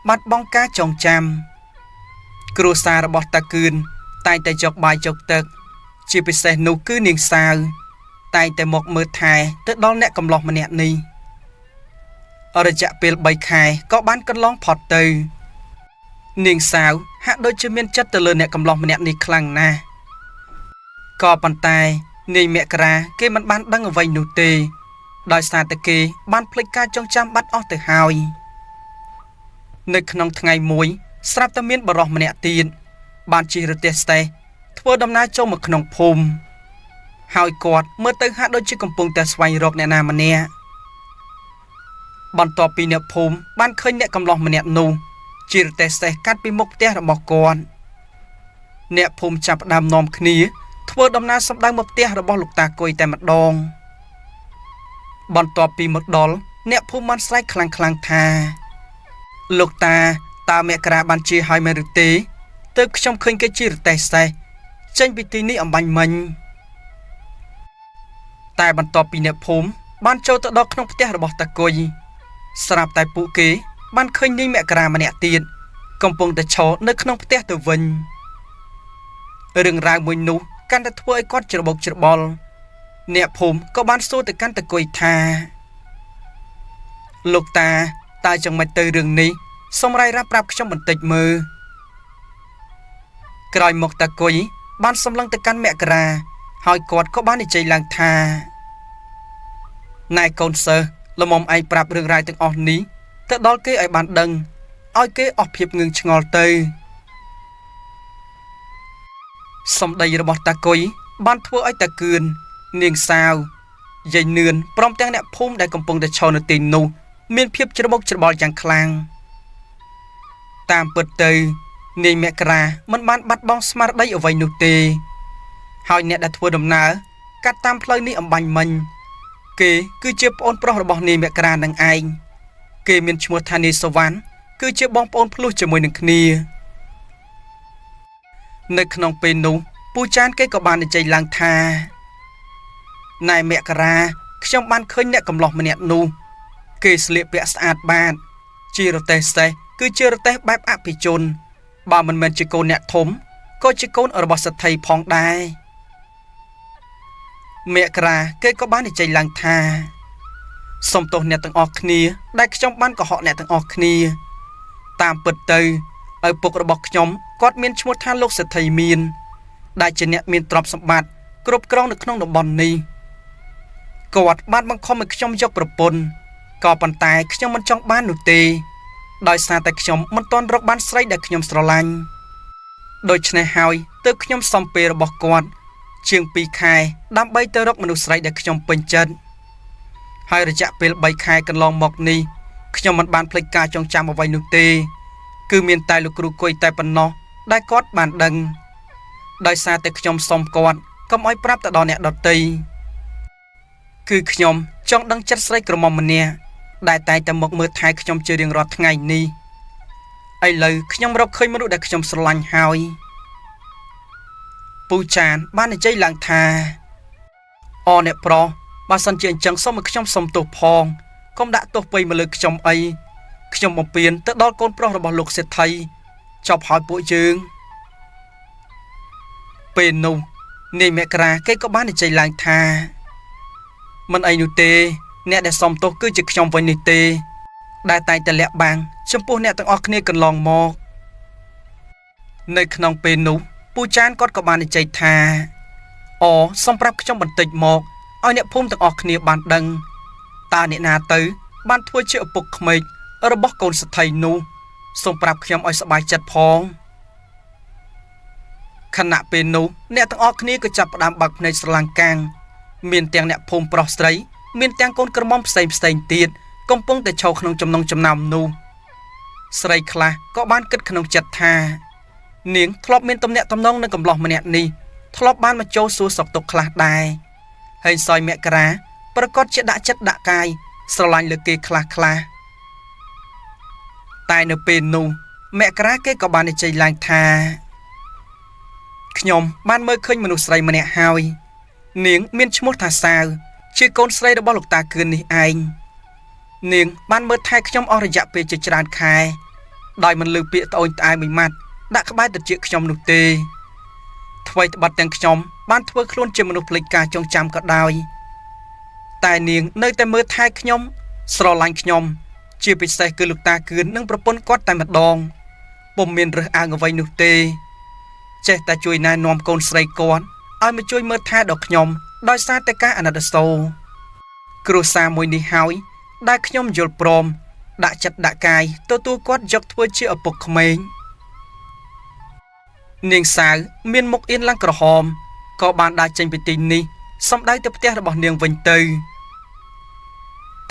បាត់បង់ការចងចាំគ្រួសាររបស់តាគឿនតែងតែយកបាយយកទឹកជាពិសេសនោះគឺនាងសាវតែងតែមកមើលថែទៅដល់អ្នកកំឡោះម្នាក់នេះរយៈពេល3ខែក៏បានកន្លងផុតទៅនាងសាវហាក់ដូចជាមានចិត្តទៅលើអ្នកកំឡោះម្នាក់នេះខ្លាំងណាស់ក៏ប៉ុន្តែនាយមករាគេមិនបានដឹងអ្វីនោះទេដោយសារតែគេបានភ្លេចការចងចាំបាត់អស់ទៅហើយនៅក្នុងថ្ងៃមួយស្រាប់តែមានបុរសម្នាក់ទៀតបានជិះរទេះស្តេះធ្វើដំណើរចូលមកក្នុងភូមិហើយគាត់មើលទៅហាក់ដូចជាកំពុងតែស្វែងរកអ្នកណាម្នាក់បន្ទាប់ពីអ្នកភូមិបានឃើញអ្នកកំឡោះម្នាក់នោះជិះរទេះស្តេះកាត់ពីមុខផ្ទះរបស់គាត់អ្នកភូមិចាប់ផ្ដើមនាំគ្នាធ្វើដំណើរសម្ដៅមកផ្ទះរបស់លោកតាគុយតែម្ដងបន្ទាប់ពីមកដល់អ្នកភូមិបានស្រែកខ្លាំងៗថាលោកតាតើមករាបានជាហើយមែនឬទេទើបខ្ញុំឃើញគេជិះរទេះស្តេះចេញពីទីនេះអំបញ្ញមិញតែបន្ទាប់ពីអ្នកភូមិបានចូលទៅដល់ក្នុងផ្ទះរបស់តាគុយស្រាប់តែពួកគេបានឃើញនាយមករាម្នាក់ទៀតកំពុងតែឈរនៅក្នុងផ្ទះទៅវិញរឿងរ៉ាវមួយនោះកាន់តែធ្វើឲ្យគាត់ច្របូកច្របល់អ្នកភូមិក៏បានសួរទៅកាន់តាគុយថាលោកតាតើយ៉ាងម៉េចទៅរឿងនេះសូមរាយរាប់ប្រាប់ខ្ញុំបន្តិចមើលក្រោយមកតាគុយបានសម្លឹងទៅកាន់មករាហើយគាត់ក៏បាននិយាយឡើងថាណែកូនសិស្សល្មមឯងប្រាប់រឿងរ៉ាវទាំងអស់នេះទៅដល់គេឲ្យបានដឹងឲ្យគេអស់ភាពងឿងឆ្ងល់ទៅសម្ដីរបស់តាគុយបានធ្វើឲ្យតាគឿននាងសាវយាយនឿនព្រមទាំងអ្នកភូមិដែលកំពុងតែឈរនៅទីនោះមានភាពច្របូកច្របល់យ៉ាងខ្លាំងតាមពិតទៅនាយមករាមិនបានបាត់បង់ស្មារតីអ្វីនោះទេហើយអ្នកដែលធ្វើដំណើរកាត់តាមផ្លូវនេះអំបញ្ញមិញគេគឺជាប្អូនប្រុសរបស់នាយមករានឹងឯងគេមានឈ្មោះថានាយសវណ្ណគឺជាបងប្អូនភ្លោះជាមួយនឹងគ្នានៅក្នុងពេលនោះពូចានគេក៏បាននិយាយឡើងថាណែមករាខ្ញុំបានឃើញអ្នកកំឡោះម្នាក់នោះគេស្លៀកពាក់ស្អាតបាតជារទេះសេះគឺជារទេះបែបអភិជនបើមិនមែនជាកូនអ្នកធំក៏ជាកូនរបស់សេដ្ឋីផងដែរមករាគេក៏បាននិយាយឡើងថាសូមទោសអ្នកទាំងអស់គ្នាដែលខ្ញុំបានកុហកអ្នកទាំងអស់គ្នាតាមពិតទៅឪពុករបស់ខ្ញុំគាត់មានឈ្មោះថាលោកសេដ្ឋីមានដែលជាអ្នកមានទ្រព្យសម្បត្តិគ្រប់គ្រងនៅក្នុងតំបន់នេះគាត់បានបង្ខំឲ្យខ្ញុំយកប្រពន្ធក៏ប៉ុន្តែខ្ញុំមិនចង់បាននោះទេដោយសារតែខ្ញុំមិនទាន់រកបានស្រីដែលខ្ញុំស្រឡាញ់ដូច្នេះហើយទើបខ្ញុំសំពេលរបស់គាត់ ជាង2ខែដើម្បីទៅរកមនុស្សស្រីដែលខ្ញុំពេញចិត្តហើយរយៈពេល3ខែកន្លងមកនេះខ្ញុំមិនបានភ្លេចការចងចាំអ្វីនោះទេគឺមានតែលោកគ្រូគុយតែប៉ុណ្ណោះដែលគាត់បានដឹងដោយសារតែខ្ញុំសុំគាត់កុំឲ្យប្រាប់ទៅដល់អ្នកដទៃគឺខ្ញុំចង់ដឹងចិត្តស្រីក្រមុំម្នាក់ដែលតែងតែមកមើលថែខ្ញុំជារៀងរាល់ថ្ងៃនេះឥឡូវខ្ញុំរកឃើញមនុស្សដែលខ្ញុំស្រឡាញ់ហើយពូចានបាននិយាយឡើងថាអអ្នកប្រុសបើសិនជាអញ្ចឹងសូមឲ្យខ្ញុំសុំទោសផងកុំដាក់ទោសពៃមកលើខ្ញុំអីខ្ញុំបំពេញទៅដល់កូនប្រុសរបស់លោកសេដ្ឋីចប់ហើយពួកយើងពេលនោះនាយមករាគេក៏បាននិយាយឡើងថាមិនអីនោះទេអ្នកដែលសុំទោសគឺជាខ្ញុំវិញនេះទេដែលតែងតែលាក់បាំងចំពោះអ្នកទាំងអស់គ្នាកន្លងមកនៅក្នុងពេលនោះពូចានគាត់ក៏បាននិយាយថាអូសូមប្រាប់ខ្ញុំបន្តិចមកឲ្យអ្នកភូមិទាំងអស់គ្នាបានដឹងតើអ្នកណាទៅបានធ្វើជាឪពុកក្មេករបស់កូនសេដ្ឋីនោះសូមប្រាប់ខ្ញុំឲ្យសប្បាយចិត្តផងខណៈពេលនោះអ្នកទាំងអស់គ្នាក៏ចាប់ផ្ដើមបើកភ្នែកស្រឡាំងកាំងមានទាំងអ្នកភូមិប្រុសស្រីមានទាំងកូនក្រមុំផ្សេងផ្សេងទៀតកំពុងតែឈរក្នុងចំណងចំណោមនោះស្រីខ្លះក៏បានគិតក្នុងចិត្តថានាងធ្លាប់មានទំនាក់ទំនងនឹងកំឡោះម្នាក់នេះធ្លាប់បានមកចូលសួរសុខទុក្ខខ្លះដែរហើយសយមករាប្រកាសជាដាក់ចិត្តដាក់កាយស្រឡាញ់លើគេខ្លះខ្លះតែនៅពេលនោះមករាគេក៏បាននិយាយឡើងថាខ្ញុំបានមើលឃើញមនុស្សស្រីម្នាក់ហើយនាងមានឈ្មោះថាសាវជាកូនស្រីរបស់លោកតាគឿននេះឯងនាងបានមើលថែខ្ញុំអស់រយៈពេលជាច្រើនខែដោយមិនលើពាក្យត្អូញត្អែមួយម៉ាត់ដាក់ក្បែរត្រចៀកខ្ញុំនោះទេថ្វីត្បិតទាំងខ្ញុំបានធ្វើខ្លួនជាមនុស្សភ្លេចការចងចាំក៏ដោយតែនាងនៅតែមើលថែខ្ញុំស្រឡាញ់ខ្ញុំជាពិសេសគឺលោកតាគឿននិងប្រពន្ធគាត់តែម្ដងពុំមានរើសអើងអ្វីនោះទេចេះតែជួយណែនាំកូនស្រីគាត់ឲ្យមកជួយមើលថែដល់ខ្ញុំដោយសារតែការអាណិតអាសូរគ្រួសារមួយនេះហើយដែលខ្ញុំយល់ព្រមដាក់ចិត្តដាក់កាយទទួលគាត់យកធ្វើជាឪពុកក្មេងនាងសាវមានមុខអៀនឡើងក្រហមក៏បានដើរចេញពីទីនេះសំដៅទៅផ្ទះរបស់នាងវិញទៅ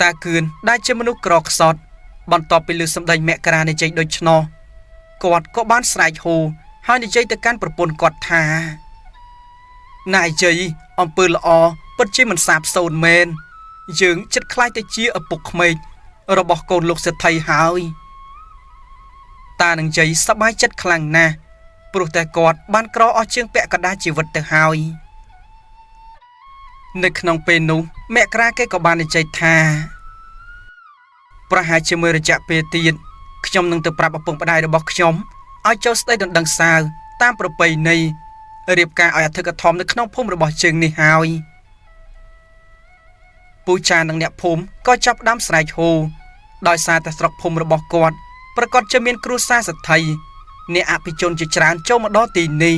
តាគឿនដែលជាមនុស្សក្រខ្សត់បន្ទាប់ពីលើសម្ដីមករានិយាយដូច្នោះគាត់ក៏បានស្រែកហ៊ូហើយនិយាយទៅកាន់ប្រពន្ធគាត់ថាណែយាយអំពើល្អពិតជាមិនសាបសូន្យមែនយើងចិត្តខ្លាចទៅជាឪពុកក្មេករបស់កូនលោកសេដ្ឋីហើយតានឹងយាយសប្បាយចិត្តខ្លាំងណាស់ព្រោះតែគាត់បានក្រអស់ជាងពាក់កណ្ដាលជីវិតទៅហើយនៅក្នុងពេលនោះមករាគេក៏បាននិយាយថាប្រហែលជាមួយរយៈពេលទៀតខ្ញុំនឹងទៅប្រាប់ឪពុកម្ដាយរបស់ខ្ញុំឲ្យចូលស្ដីដណ្ដឹងសាវតាមប្រពៃណីរៀបការឲ្យអធិកធមនៅក្នុងភូមិរបស់ជើងនេះហើយពូចានិងអ្នកភូមិក៏ចាប់ផ្ដើមស្រែកហ៊ោដោយសារតែស្រុកភូមិរបស់គាត់ប្រកាសជាមានគ្រួសារសេដ្ឋីអ្នកអភិជនជាច្រើនចូលមកដល់ទីនេះ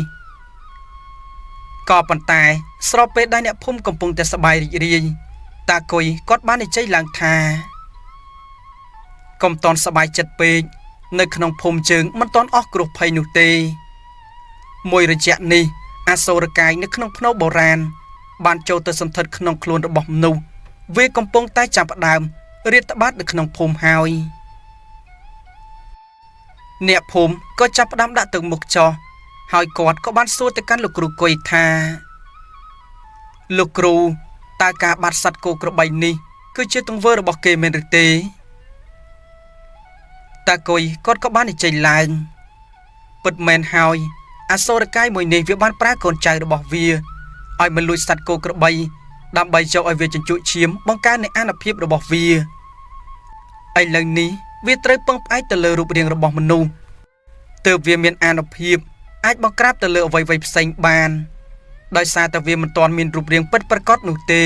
ក៏ប៉ុន្តែស្របពេលដែលអ្នកភូមិកំពុងតែសប្បាយរីករាយតាគុយគាត់បាននិយាយឡើងថាកុំតន់សប្បាយចិត្តពេកនៅក្នុងភូមិជើងមិនតន់អស់គ្រោះភ័យនោះទេមួយរយៈនេះអសូរកាយនៅក្នុងភ្នូបុរាណបានចូលទៅសន្ធិដ្ឋក្នុងខ្លួនរបស់មនុស្សវាកំពុងតែចាប់ផ្ដើមរាតត្បាតនៅក្នុងភូមិហើយអ្នកភូមិក៏ចាប់ផ្ដើមដាក់ទឹកមុខចោះហើយគាត់ក៏បានសួរទៅកាន់លោកគ្រូគុយថាលោកគ្រូតើការបាត់សត្វគោក្របីនេះគឺជាទង្វើរបស់គេមែនឬទេតាគុយគាត់ក៏បាននិយាយឡើងពិតមែនហើយអសូរកាយមួយនេះវាបានប្រើកូនចៅរបស់វាឲ្យមកលួចសត្វគោក្របីដើម្បីយកឲ្យវាជញ្ជក់ឈាមបង្កើននៃអានុភាពរបស់វាឥឡូវនេះវាត្រូវពឹងផ្អែកទៅលើរូបរាងរបស់មនុស្សទើបវាមានអានុភាពអាចបង្ក្រាបទៅលើអ្វីៗផ្សេងបានដោយសារតែវាមិនទាន់មានរូបរាងពិតប្រាកដនោះទេ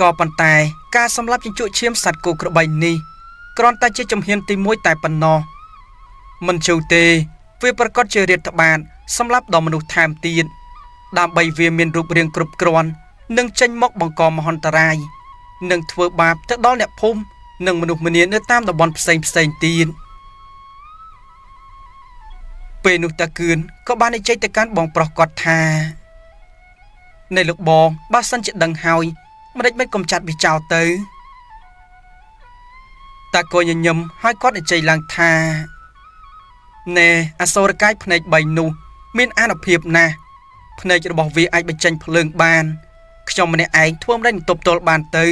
ក៏ប៉ុន្តែការសម្លាប់ជញ្ជក់ឈាមសត្វគោក្របីនេះគ្រាន់តែជាជំហានទី1តែប៉ុណ្ណោះមិនជូរទេវាប្រកាសជារាតត្បាតសម្លាប់ដល់មនុស្សថែមទៀតដើម្បីវាមានរូបរាងគ្រប់គ្រាន់និងចេញមកបង្កមហន្តរាយនិងធ្វើបាបទៅដល់អ្នកភូមិនិងមនុស្សម្នានៅតាមតំបន់ផ្សេងផ្សេងទៀតពេលនោះតាគឿនក៏បាននិយាយទៅកាន់បងប្រុសគាត់ថា នៃលោកបងបើសិនជាដឹងហើយម្ដេចមិនកំចាត់វាចោលទៅតាកុយញញឹមហើយគាត់និយាយឡើងថាណែអសូរកាយភ្នែក3នោះមានអានុភាពណាស់ភ្នែករបស់វាអាចបញ្ចេញភ្លើងបានខ្ញុំម្នាក់ឯងធ្វើមិនได้ទប់ទល់បានទៅ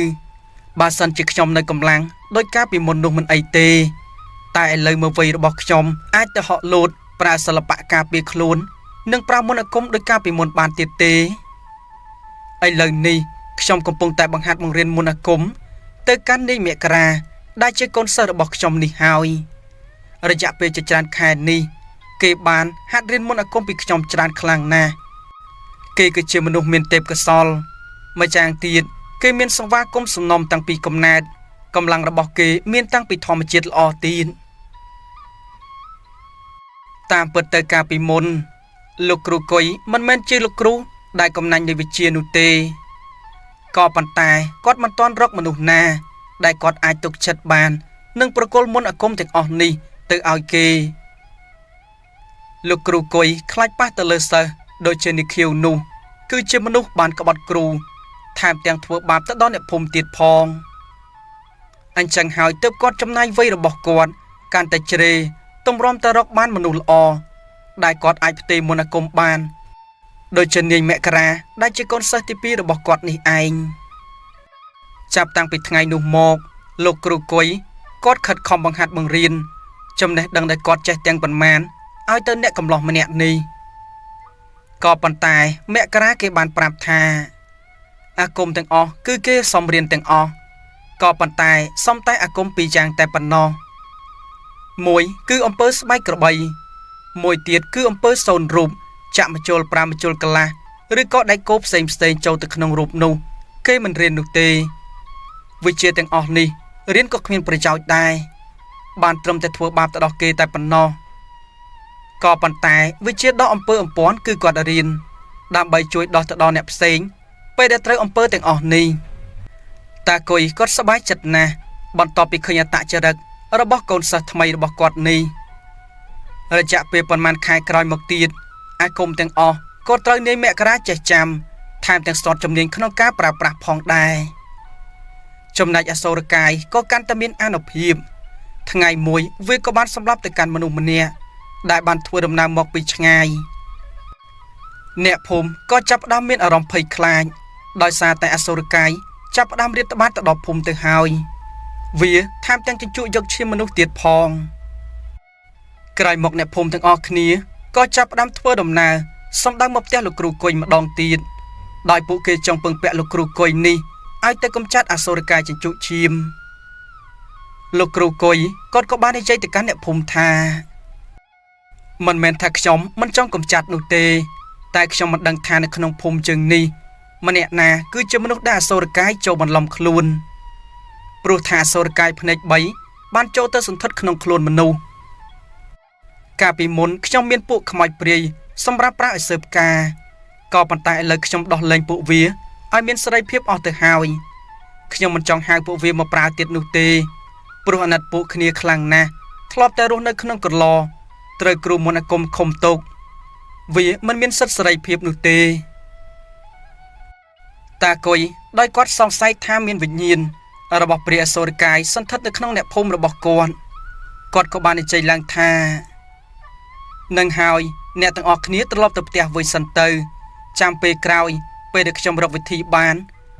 បើសិនជាខ្ញុំនៅកម្លាំងដោយការពីមុននោះមិនអីទេតែឥឡូវមើលវ័យរបស់ខ្ញុំអាចទៅហក់លោតប្រើសិល្បៈការពារខ្លួននិងប្រើមន្តអាគមដោយការពីមុនបានទៀតទេឥឡូវនេះខ្ញុំកំពុងតែបង្ហាត់បង្រៀនមន្តអាគមទៅកាន់នាយមករាដែលជាកូនសិស្សរបស់ខ្ញុំនេះហើយរយៈពេលជាច្រើនខែនេះគេបានហាត់រៀនមន្តអាគមពីខ្ញុំច្រើនខ្លាំងណាស់គេគឺជាមនុស្សមានទេពកោសល្យម្យ៉ាងទៀតគេមានសង្វាគមសំណុំតាំងពីកំណើតកម្លាំងរបស់គេមានតាំងពីធម្មជាតិល្អទៀតតាមពិតទៅកាលពីមុនលោកគ្រូកុយមិនមែនជាលោកគ្រូដែលកំណាញ់នៃវិជ្ជានោះទេក៏ប៉ុន្តែគាត់មិនទាន់រកមនុស្សណាដែលគាត់អាចទុកចិត្តបាននិងប្រគល់មន្តអាគមទាំងអស់នេះទៅឲ្យគេលោកគ្រូកុយខ្លាចប៉ះទៅលើសិស្សដូចជានិខៀវនោះគឺជាមនុស្សបានក្បត់គ្រូថែមទាំងធ្វើបាបទៅដល់អ្នកភូមិទៀតផងអញ្ចឹងហើយទើបគាត់ចំណាយវ័យរបស់គាត់កាន់តែជ្រេទម្រាំតែរកបានមនុស្សល្អដែលគាត់អាចផ្ទេរមន្តអាគមបានដូចជានាយមករាដែលជាកូនសិស្សទី2របស់គាត់នេះឯងចាប់តាំងពីថ្ងៃនោះមកលោកគ្រូកុយគាត់ខិតខំបង្ហាត់បង្រៀនចំណេះដឹងដែលគាត់ចេះទាំងប៉ុន្មានឲ្យទៅអ្នកកំឡោះម្នាក់នេះក៏ប៉ុន្តែមករាគេបានប្រាប់ថាអាគមទាំងអស់គឺគេសំរៀនទាំងអស់ក៏ប៉ុន្តែសំតែអាគមពីរយ៉ាងតែប៉ុណ្ណោះមួយគឺអំពើស្បែកក្របីមួយទៀតគឺអំពើសូនរូបចាក់មជុល5មជុលកន្លះឬក៏ដែកគោផ្សេងផ្សេងចូលទៅក្នុងរូបនោះគេមិនរៀននោះទេវិជ្ជាទាំងអស់នេះរៀនក៏គ្មានប្រយោជន៍ដែរបានត្រឹមតែធ្វើបាបទៅដល់គេតែប៉ុណ្ណោះក៏ប៉ុន្តែវិជ្ជាដោះអំពើអំព័ន្ធគឺគាត់រៀនដើម្បីជួយដោះទៅដល់អ្នកផ្សេងពេលដែលត្រូវអំពើទាំងអស់នេះតាកុយគាត់សប្បាយចិត្តណាស់បន្ទាប់ពីឃើញអត្តចរិតរបស់កូនសិស្សថ្មីរបស់គាត់នេះរយៈពេលប៉ុន្មានខែក្រោយមកទៀតអាគមទាំងអស់ក៏ត្រូវនាយមករាចេះចាំថែមទាំងស្ទាត់ជំនាញក្នុងការប្រើប្រាស់ផងដែរចំណែកអសូរកាយក៏កាន់តែមានអានុភាពថ្ងៃមួយវាក៏បានសម្លាប់ទៅកាន់មនុស្សម្នាក់ដែលបានធ្វើដំណើរមកពីឆ្ងាយអ្នកភូមិក៏ចាប់ផ្ដើមមានអារម្មណ៍ភ័យខ្លាចដោយសារតែអសូរកាយចាប់ផ្ដើមរាតត្បាតទៅដល់ភូមិទៅហើយវាថែមទាំងជញ្ជក់យកឈាមមនុស្សទៀតផងក្រោយមកអ្នកភូមិទាំងអស់គ្នាក៏ចាប់ផ្ដើមធ្វើដំណើរសម្ដៅមកផ្ទះលោកគ្រូកុយម្ដងទៀតដោយពួកគេចង់ពឹងពាក់លោកគ្រូកុយនេះឲ្យទៅកម្ចាត់អសូរកាយជញ្ជក់ឈាមលោកគ្រូកុយគាត់ក៏បាននិយាយទៅកាន់អ្នកភូមិថាមិនមែនថាខ្ញុំមិនចង់កម្ចាត់នោះទេតែខ្ញុំមិនដឹងថានៅក្នុងភូមិជើងនេះម្នាក់ណាគឺជាមនុស្សដែលអសូរកាយចូលបន្លំខ្លួនព្រោះថាអសូរកាយភ្នែក3បានចូលទៅសន្ធិដ្ឋក្នុងខ្លួនមនុស្សកាលពីមុនខ្ញុំមានពួកខ្មោចព្រាយសម្រាប់ប្រើឲ្យស៊ើបការក៏ប៉ុន្តែឥឡូវខ្ញុំដោះលែងពួកវាឲ្យមានសេរីភាពអស់ទៅហើយខ្ញុំមិនចង់ហៅពួកវាមកប្រើទៀតនោះទេព្រោះអាណិតពួកគ្នាខ្លាំងណាស់ធ្លាប់តែរស់នៅក្នុងក្រឡត្រូវគ្រូមន្តអាគមឃុំទុកវាមិនមានសិទ្ធិសេរីភាពនោះទេតាកុយដោយគាត់សង្ស័យថាមានវិញ្ញាណរបស់ព្រះអសូរកាយសន្ធិដ្ឋនៅក្នុងអ្នកភូមិរបស់គាត់គាត់ក៏បាននិយាយឡើងថានឹងហើយអ្នកទាំងអស់គ្នាត្រឡប់ទៅផ្ទះវិញសិនទៅចាំពេលក្រោយពេលដែលខ្ញុំរកវិធីបាន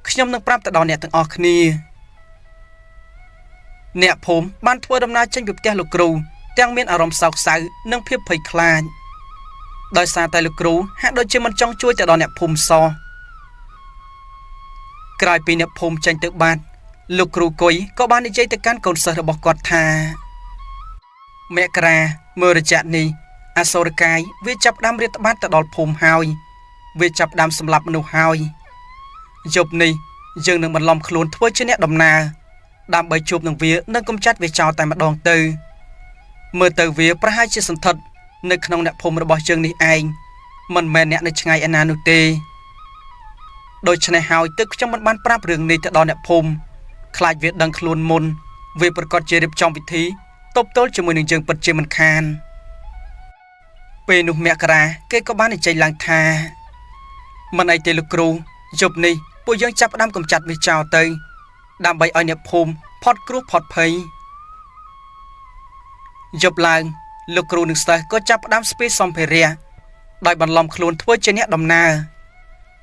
ខ្ញុំនឹងប្រាប់ទៅដល់អ្នកទាំងអស់គ្នាអ្នកភូមិបានធ្វើដំណើរចេញពីផ្ទះលោកគ្រូទាំងមានអារម្មណ៍សោកសៅនិងភាពភ័យខ្លាចដោយសារតែលោកគ្រូហាក់ដូចជាមិនចង់ជួយទៅដល់អ្នកភូមិសោះក្រោយពីអ្នកភូមិចេញទៅបាត់លោកគ្រូកុយក៏បាននិយាយទៅកាន់កូនសិស្សរបស់គាត់ថាមករាមើលរយៈនេះអសូរកាយវាចាប់ផ្ដើមរាតត្បាតទៅដល់ភូមិហើយវាចាប់ផ្ដើមសម្លាប់មនុស្សហើយយប់នេះយើងនឹងបន្លំខ្លួនធ្វើជាអ្នកដំណើរដើម្បីជួបនឹងវានិងកម្ចាត់វាចោលតែម្ដងទៅមើលទៅវាប្រហែលជាសន្ធិដ្ឋនៅក្នុងអ្នកភូមិរបស់យើងនេះឯងមិនមែនអ្នកនៅឆ្ងាយឯណានោះទេដូច្នេះហើយទើបខ្ញុំមិនបានប្រាប់រឿងនេះទៅដល់អ្នកភូមិខ្លាចវាដឹងខ្លួនមុនវាប្រកាសជារៀបចំវិធីតបទល់ជាមួយនឹងយើងពិតជាមិនខានពេលនោះមករាគេក៏បាននិយាយឡើងថា មិនអីទេលោកគ្រូយប់នេះពួកយើងចាប់ផ្ដើមកម្ចាត់វាចោលទៅ ដើម្បីឲ្យអ្នកភូមិផុតគ្រោះផុតភ័យយប់ឡើងលោកគ្រូនិងសិស្សក៏ចាប់ផ្ដើមស្ពាយសម្ភារៈដោយបន្លំខ្លួនធ្វើជាអ្នកដំណើរ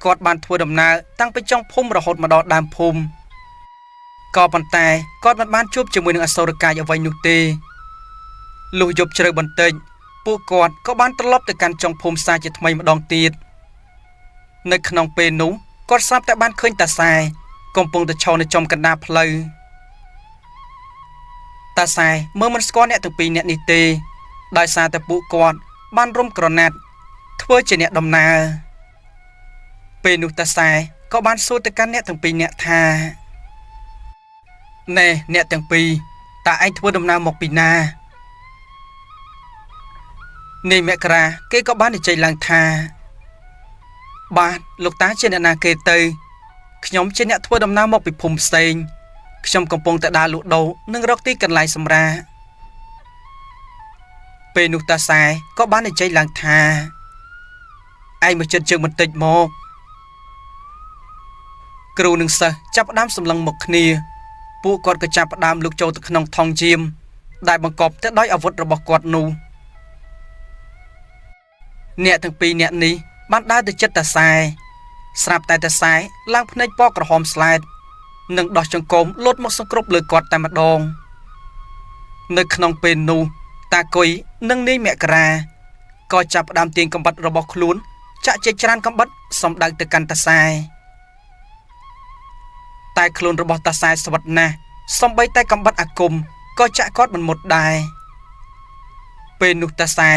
គាត់បានធ្វើដំណើរតាំងពីចុងភូមិរហូតមកដល់ដើមភូមិក៏ប៉ុន្តែគាត់មិនបានជួបជាមួយនឹងអសុរកាយអ្វីនោះទេលុះយប់ជ្រៅបន្តិចពួកគាត់ក៏បានត្រឡប់ទៅកាន់ចុងភូមិសាជាថ្មីម្ដងទៀតនៅក្នុងពេលនោះគាត់ស្រាប់តែបានឃើញតាសែកំពុងតែឈរនៅចំកណ្ដាលផ្លូវតាសែមើលមិនស្គាល់អ្នកទាំងពីរអ្នកនេះទេដោយសារតែពួកគាត់បានរុំក្រណាត់ធ្វើជាអ្នកដំណើរពេលនោះតាសែក៏បានសួរទៅកាន់អ្នកទាំងពីរអ្នកថាណែអ្នកទាំងពីរតើឯងធ្វើដំណើរមកពីណានាយមករាគេក៏បាននិយាយឡើងថាបាទលោកតាជាអ្នកណាគេទៅខ្ញុំជាអ្នកធ្វើដំណើរមកពីភូមិផ្សេងខ្ញុំកំពុងតែដើរលក់ដូរនិងរកទីកន្លែងសម្រាកពេលនោះតាសែក៏បាននិយាយឡើងថាឯងមកចិត្តជើងបន្តិចមកគ្រូនិងសិស្សចាប់ផ្ដើមសម្លឹងមកគ្នាពួកគាត់ក៏ចាប់ផ្ដើមលូកចូលទៅក្នុងថង់យាមដែលបង្កប់ទៅដោយអាវុធរបស់គាត់នោះអ្នកទាំងពីរអ្នកនេះបានដើរទៅចិត្តតាសែស្រាប់តែតាសែឡើងភ្នែកពណ៌ក្រហមស្លែតនិងដោះចង្កូមលោតមកសង្គ្រប់លើគាត់តែម្ដងនៅក្នុងពេលនោះតាគុយនិងនាយមករាក៏ចាប់ផ្ដើមទាញកំបិតរបស់ខ្លួនចាក់ជាច្រើនកំបិតសំដៅទៅកាន់តាសែតែខ្លួនរបស់តាសែស្វិតណាស់សំបីតែកំបិតអាគមក៏ចាក់គាត់មិនមុតដែរពេលនោះតាសែ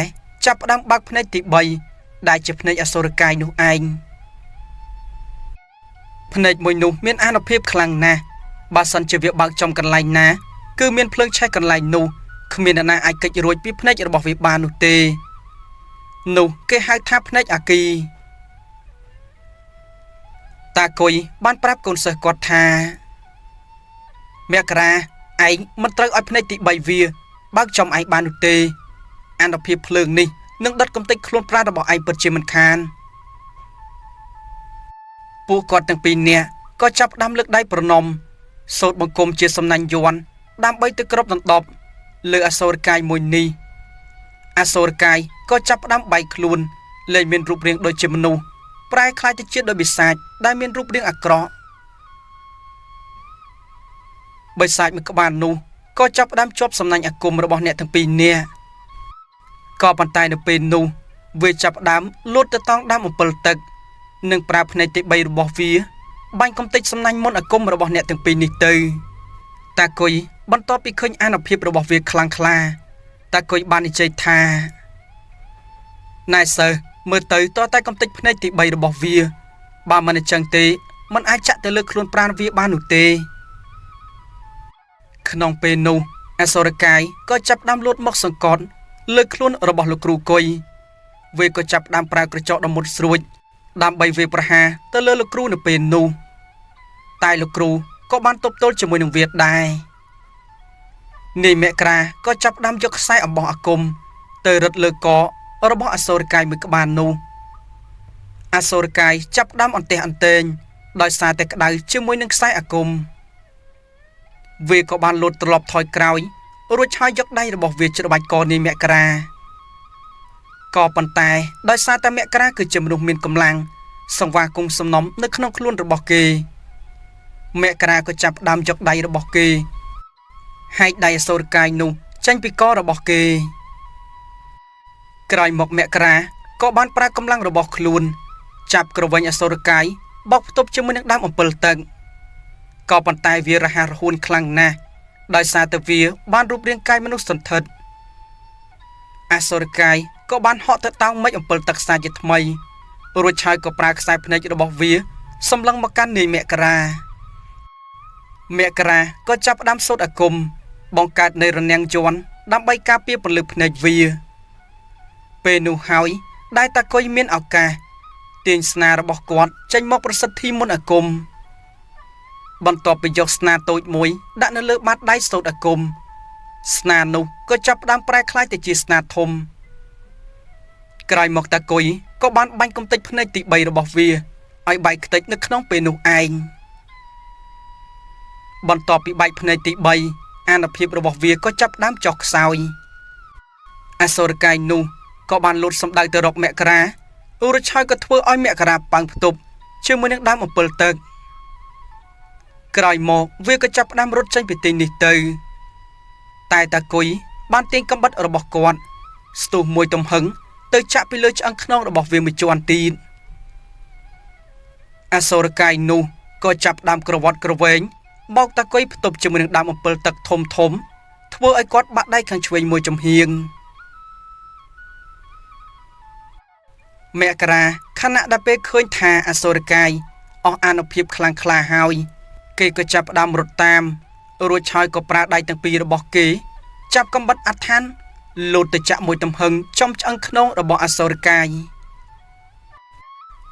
ចាប់ផ្ដើមបើកភ្នែកទី3ដែលជាភ្នែកអសុរកាយនោះឯងភ្នែកមួយនោះមានអានុភាពខ្លាំងណាស់បើសិនជាវាបើកចំកន្លែងណាគឺមានភ្លើងឆេះកន្លែងនោះគ្មានអ្នកណាអាចគេចរួចពីភ្នែករបស់វាបាននោះទេនោះគេហៅថាភ្នែកអាគីតាគុយបានប្រាប់កូនសិស្សគាត់ថាមករាឯងមិនត្រូវឲ្យភ្នែកទី3វាបើកចំឯងបាននោះទេអានុភាពភ្លើងនេះនឹងដុតកំទេចខ្លួនប្រាណរបស់ឯងពិតជាមិនខានពួកគាត់ទាំងពីរនាក់ក៏ចាប់ផ្ដើមលើកដៃប្រណម្យសូត្របង្គំជាសំណាញ់យ័ន្តដើម្បីទៅគ្របដណ្ដប់លើអសុរកាយមួយនេះអសុរកាយក៏ចាប់ផ្ដើមបែកខ្លួនលែងមានរូបរាងដូចជាមនុស្សប្រែក្លាយទៅជាដូចបិសាចដែលមានរូបរាងអាក្រក់បិសាចមួយក្បាលនោះក៏ចាប់ផ្ដើមជាប់សំណាញ់អាគមរបស់អ្នកទាំងពីរនាក់ក៏ប៉ុន្តែនៅពេលនោះវាចាប់ផ្ដើមលោតទៅតង់ដើមអំពិលទឹកនិងប្រើភ្នែកទី3របស់វាបាញ់កំទេចសំណាញ់មន្តអាគមរបស់អ្នកទាំងពីរនេះទៅតាគុយបន្ទាប់ពីឃើញអានុភាពរបស់វាខ្លាំងក្លាតាគុយបាននិយាយថាណែសិស្សមើលទៅតើតែកំទេចភ្នែកទី3របស់វាបើមិនអញ្ចឹងទេมันអាចចាក់ទៅលើខ្លួនប្រាណវាបាននោះទេក្នុងពេលនោះអសុរកាយក៏ចាប់ផ្ដើមលោតមកសង្កត់លើខ្លួនរបស់លោកគ្រូគុយវាក៏ចាប់ផ្ដើមប្រើក្រចកដ៏មុតស្រួចដើម្បីវាយប្រហារទៅលើលោកគ្រូនៅពេលនោះតែលោកគ្រូក៏បានទប់ទល់ជាមួយនឹងវាដែរនាយមករាក៏ចាប់ផ្ដើមយកខ្សែអំបោះអាគមទៅរឹតលើករបស់អសុរកាយមួយក្បាលនោះអសុរកាយចាប់ផ្ដើមអន្ទះអន្ទែងដោយសារតែក្តៅជាមួយនឹងខ្សែអាគមវាក៏បានលោតត្រឡប់ថយក្រោយរួចហើយយកដៃរបស់វាច្របាច់កនាយមករាក៏ប៉ុន្តែដោយសារតែមករាគឺជាមនុស្សមានកម្លាំងសង្វាគង់សំណុំនៅក្នុងខ្លួនរបស់គេមករាក៏ចាប់ផ្ដើមយកដៃរបស់គេហែកដៃអសុរកាយនោះចេញពីករបស់គេក្រោយមកមករាក៏បានប្រើកម្លាំងរបស់ខ្លួនចាប់ក្រវិញអសុរកាយបោកផ្ទប់ជាមួយនឹងដើមអំពិលទឹកក៏ប៉ុន្តែវារហ័សរហួនខ្លាំងណាស់ដោយសារតែវាបានរូបរាងកាយមនុស្សសន្ធិដ្ឋអសុរកាយក៏បានហក់ទៅតោងមេឃអំពិលទឹកសាជាថ្មីរួចហើយក៏ប្រើខ្សែភ្នែករបស់វាសម្លឹងមកកាន់នាយមករាមករាក៏ចាប់ផ្ដើមសូត្រអាគមបង្កើតនៃរនាំងយ័ន្តដើម្បីការពារពន្លឺភ្នែកវាពេលនោះហើយដែលតាគុយមានឱកាសទាញស្នារបស់គាត់ចេញមកប្រសិទ្ធិមន្តអាគមបន្ទាប់ពីយកស្នាតូចមួយដាក់នៅលើបាតដៃសូត្រអាគមស្នានោះក៏ចាប់ផ្ដើមប្រែក្លាយទៅជាស្នាធំក្រោយមកតាគុយក៏បានបាញ់កំទេចភ្នែកទី3របស់វា ឲ្យបែកខ្ទេចនៅក្នុងពេលនោះឯងបន្ទាប់ពីបែកភ្នែកទី3អានុភាពរបស់វាក៏ចាប់ផ្ដើមចុះខ្សោយអសុរកាយនោះក៏បានលូតសម្ដៅទៅរកមករារួចហើយក៏ធ្វើឲ្យមករាប៉ើងផ្ទប់ជាមួយនឹងដើមអំពិលទឹកក្រោយមកវាក៏ចាប់ផ្ដើមរត់ចេញពីទីនេះទៅតែតាគុយបានទាញកំបិតរបស់គាត់ស្ទុះមួយទំហឹងទៅចាក់ពីលើឆ្អឹងខ្នងរបស់វាមួយជាន់ទៀតអសុរកាយនោះក៏ចាប់ផ្ដើមក្រវ៉ាត់ក្រវែងបោកតាគុយផ្ទប់ជាមួយនឹងដើមអំពិលទឹកធំធំធ្វើឲ្យគាត់បាក់ដៃខាងឆ្វេងមួយចំហៀងមករាខណៈដែលពេលឃើញថាអសុរកាយអស់អានុភាពខ្លាំងក្លាហើយគេក៏ចាប់ផ្ដើមរត់តាមរួចហើយក៏ប្រើដៃទាំងពីររបស់គេចាប់កំបិតអដ្ឋានលោតទៅចាក់មួយទំហឹងចំឆ្អឹងខ្នងរបស់អសុរកាយ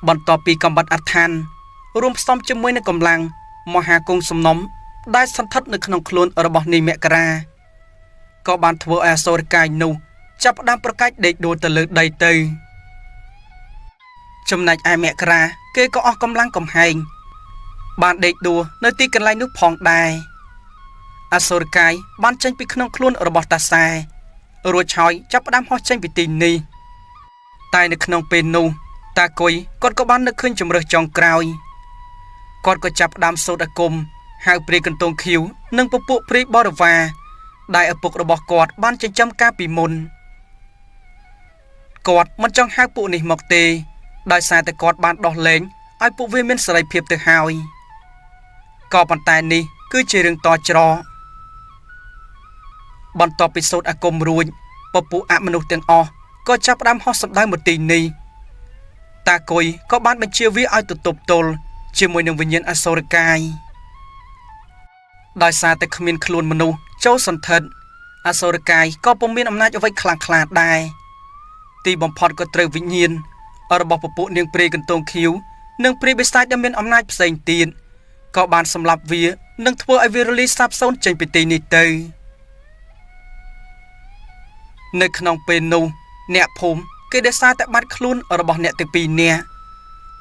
បន្ទាប់ពីកំបិតអដ្ឋានរួមផ្សំជាមួយនឹងកម្លាំងមហាគង់សំណុំដែលសន្ធិដ្ឋនៅក្នុងខ្លួនរបស់នាយមករាក៏បានធ្វើឲ្យអសុរកាយនោះចាប់ផ្ដើមប្រកាច់ដេកដួលទៅលើដីទៅចំណែកឯមករាគេក៏អស់កម្លាំងកំហែងបានដេកដួលនៅទីកន្លែងនោះផងដែរអសុរកាយបានចេញពីក្នុងខ្លួនរបស់តាសែរួចហើយចាប់ផ្ដើមហោះចេញពីទីនេះតែនៅក្នុងពេលនោះតាគុយគាត់ក៏បាននឹកឃើញជំរើសចុងក្រោយគាត់ក៏ចាប់ផ្ដើមសូត្រអាគមហៅព្រាយកន្ទងខៀវនិងពពួកព្រាយបរិវារដែលឪពុករបស់គាត់បានចិញ្ចឹមកាលពីមុនគាត់មិនចង់ហៅពួកនេះមកទេដោយសារតែគាត់បានដោះលែងឲ្យពួកវាមានសេរីភាពទៅហើយក៏ប៉ុន្តែនេះគឺជារឿងតច្រកបន្ទាប់ពីសូត្រអាគមរួចពពួកអមនុស្សទាំងអស់ក៏ចាប់ផ្ដើមហោះសម្ដៅមកទីនេះតាគុយក៏បានបញ្ជាវាឲ្យទៅទប់ទល់ជាមួយនឹងវិញ្ញាណអសុរកាយដោយសារតែគ្មានខ្លួនមនុស្សចូលសន្ធិដ្ឋអសុរកាយក៏ពុំមានអំណាចអ្វីខ្លាំងក្លាដែរទីបំផុតក៏ត្រូវវិញ្ញាណរបស់ពពួកនាងព្រាយកន្ទងខៀវនិងព្រាយបិសាចដែលមានអំណាចផ្សេងទៀតក៏បានសម្លាប់វានិងធ្វើឲ្យវារលាយសាបសូន្យចេញពីទីនេះទៅនៅក្នុងពេលនោះអ្នកភូមិគេដោយសារតែបាត់ខ្លួនរបស់អ្នកទាំងពីរនាក់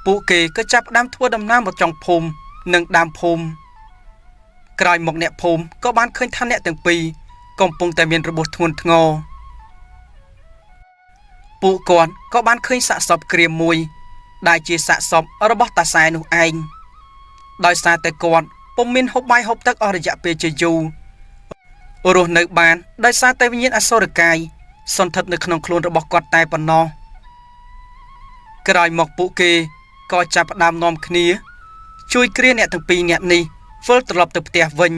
ពួកគេក៏ចាប់ផ្ដើមធ្វើដំណើរមកចុងភូមិនិងដើមភូមិក្រោយមកអ្នកភូមិក៏បានឃើញថាអ្នកទាំងពីរកំពុងតែមានរបួសធ្ងន់ធ្ងរពួកគាត់ក៏បានឃើញសាកសពក្រៀមមួយដែលជាសាកសពរបស់តាសែនោះឯងដោយសារតែគាត់ពុំមានហូបបាយហូបទឹកអស់រយៈពេលជាយូររស់នៅបានដោយសារតែវិញ្ញាណអសុរកាយសន្ធិដ្ឋនៅក្នុងខ្លួនរបស់គាត់តែប៉ុណ្ណោះក្រោយមកពួកគេក៏ចាប់ផ្ដើមនាំគ្នាជួយគ្រាអ្នកទាំងពីរអ្នកនេះវិលត្រឡប់ទៅផ្ទះវិញ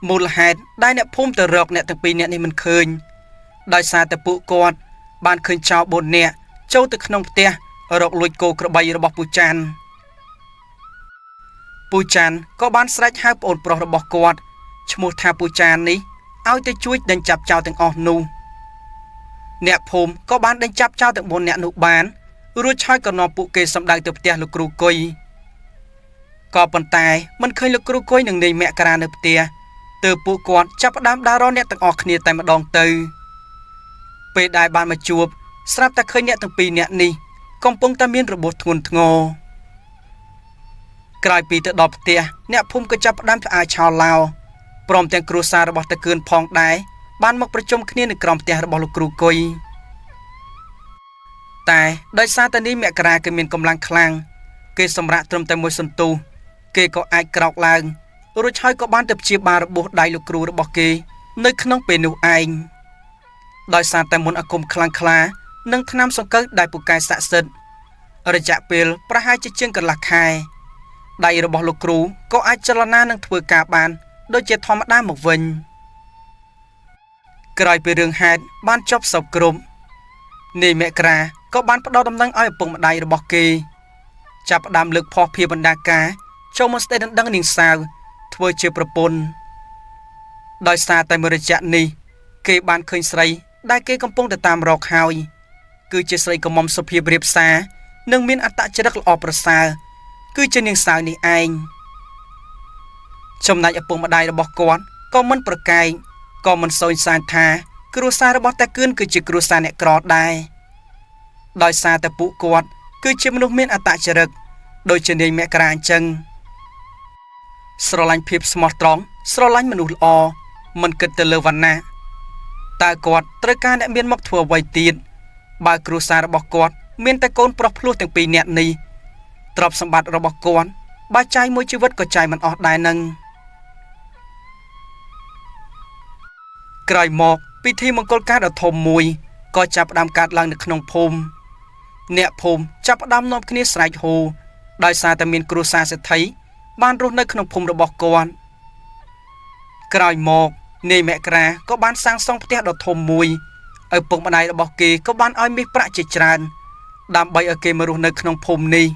មូលហេតុដែលអ្នកភូមិទៅរកអ្នកទាំងពីរអ្នកនេះមិនឃើញដោយសារតែពួកគាត់បានឃើញចោរ4នាក់ចូលទៅក្នុងផ្ទះរកលួចគោក្របីរបស់ពូច័ន្ទពូច័ន្ទក៏បានស្រែកហៅប្អូនប្រុសរបស់គាត់ឈ្មោះថាពូចាននេះឲ្យទៅជួយដេញចាប់ចោរទាំងអស់នោះអ្នកភូមិក៏បានដេញចាប់ចោរទាំង4នាក់នោះបានរួចហើយក៏នាំពួកគេសម្ដៅទៅផ្ទះលោកគ្រូគុយក៏ប៉ុន្តែមិនឃើញលោកគ្រូគុយនិងនាយមករានៅផ្ទះទើបពួកគាត់ចាប់ផ្ដើមដើររកអ្នកទាំងអស់គ្នាតែម្ដងទៅពេលដែលបានមកជួបស្រាប់តែឃើញអ្នកទាំងពីរនាក់នេះកំពុងតែមានរបួសធ្ងន់ធ្ងរក្រោយពីទៅដល់ផ្ទះអ្នកភូមិក៏ចាប់ផ្ដើមផ្អើលឆោឡោព្រមទាំងគ្រួសាររបស់តាគឿនផងដែរបានមកប្រជុំគ្នានៅក្រោមផ្ទះរបស់លោកគ្រូគុយតែដោយសារតែនេះមករាគេមានកម្លាំងខ្លាំងគេសម្រាកត្រឹមតែមួយសន្ទុះគេក៏អាចក្រោកឡើងរួចហើយក៏បានទៅព្យាបាលរបួសដៃលោកគ្រូរបស់គេនៅក្នុងពេលនោះឯងដោយសារតែមន្តអាគមខ្លាំងក្លានិងថ្នាំសង្កូវដែលពូកែស័ក្តិសិទ្ធិរយៈពេលប្រហែលជាជាងកន្លះខែដៃរបស់លោកគ្រូក៏អាចចលនានិងធ្វើការបានដូចជាធម្មតាមកវិញក្រោយពីរឿងហេតុបានចប់សពគ្រប់នាយមករាក៏បានផ្ដល់ដំណឹងឲ្យឪពុកម្ដាយរបស់គេចាប់ផ្ដើមលើកភ័ស្តុភារបណ្ដាការចូលមកស្ដីដណ្ដឹងនាងសាវធ្វើជាប្រពន្ធដោយសារតែមួយរយៈនេះគេបានឃើញស្រីដែលគេកំពុងតែតាមរកហើយគឺជាស្រីកំមុំសុភាពរៀបសារនិងមានអត្តចរិតល្អប្រសើរគឺជានាងសាវនេះឯងចំណែកឪពុកម្ដាយរបស់គាត់ក៏មិនប្រកែកក៏មិនសូនសានថាគ្រួសាររបស់តាគឿនគឺជាគ្រួសារអ្នកក្រដែរដោយសារតែពួកគាត់ គឺជាមនុស្សមានអត្តចរិតដូចជានាយមករាអញ្ចឹងស្រឡាញ់ភាពស្មោះត្រង់ស្រឡាញ់មនុស្សល្អមិនគិតទៅលើវណ្ណៈតើគាត់ត្រូវការអ្នកមានមកធ្វើអ្វីទៀតបើគ្រួសាររបស់គាត់មានតែកូនប្រុសភ្លោះទាំងពីរនាក់នេះទ្រព្យសម្បត្តិរបស់គាត់បើចាយមួយជីវិតក៏ចាយមិនអស់ដែរនឹងក្រោយមកពិធីមង្គលការដ៏ធំមួយក៏ចាប់ផ្ដើមកើតឡើងនៅក្នុងភូមិអ្នកភូមិចាប់ផ្ដើមនាំគ្នាស្រែកហ៊ោដោយសារតែមានគ្រួសារសេដ្ឋីបានរស់នៅក្នុងភូមិរបស់គាត់ក្រោយមកនាយមករាក៏បានសាងសង់ផ្ទះដ៏ធំមួយឪពុកម្ដាយរបស់គេក៏បានឲ្យមាសប្រាក់ជាច្រើនដើម្បីឲ្យគេមករស់នៅក្នុងភូមិនេះ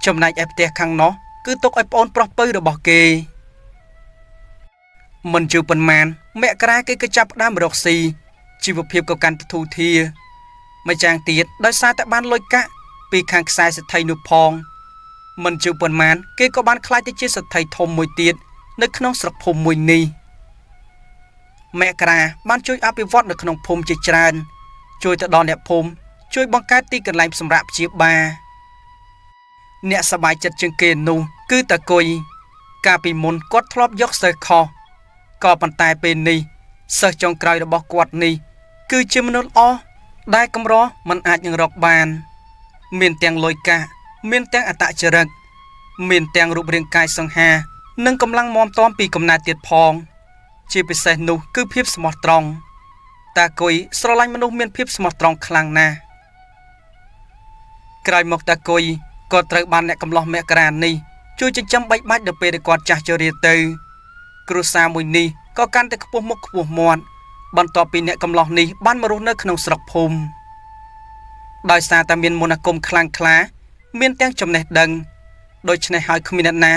ចំណែកឯផ្ទះខាងនោះគឺទុកឲ្យប្អូនប្រុសពៅរបស់គេមិនជឿប៉ុន្មានមករាគេក៏ចាប់ផ្ដើមរកស៊ីជីវភាពក៏កាន់តែធូរធារម្យ៉ាងទៀតដោយសារតែបានលុយកាក់ពីខាងខ្សែសេដ្ឋីនោះផងមិនជឿប៉ុន្មានគេក៏បានក្លាយទៅជាសេដ្ឋីធំមួយទៀតនៅក្នុងស្រុកភូមិមួយនេះមករាបានជួយអភិវឌ្ឍនៅក្នុងភូមិជាច្រើនជួយទៅដល់អ្នកភូមិជួយបង្កើតទីកន្លែងសម្រាប់ព្យាបាលអ្នកសប្បាយចិត្តជាងគេនោះគឺតាគុយកាលពីមុនគាត់ធ្លាប់យកសិស្សខុសក៏ប៉ុន្តែពេលនេះសិស្សចុងក្រោយរបស់គាត់នេះគឺជាមនុស្សល្អដែលកម្រមិនអាចនឹងរកបានមានទាំងលុយកាក់មានទាំងអត្តចរិតមានទាំងរូបរាងកាយសង្ហានិងកម្លាំងមាំទាំពីកំណើតទៀតផងជាពិសេសនោះគឺភាពស្មោះត្រង់តាគុយស្រឡាញ់មនុស្សមានភាពស្មោះត្រង់ខ្លាំងណាស់ក្រោយមកតាគុយក៏ត្រូវបានអ្នកកំឡោះមករានេះជួយចិញ្ចឹមបីបាច់ដល់ពេលដែលគាត់ចាស់ជរាទៅគ្រួសារមួយនេះក៏កាន់តែខ្ពស់មុខខ្ពស់មាត់បន្ទាប់ពីអ្នកកំឡោះនេះបានមករស់នៅក្នុងស្រុកភូមិដោយសារតែមានមន្តអាគមខ្លាំងក្លាមានទាំងចំណេះដឹងដូច្នេះហើយគ្មានអ្នកណា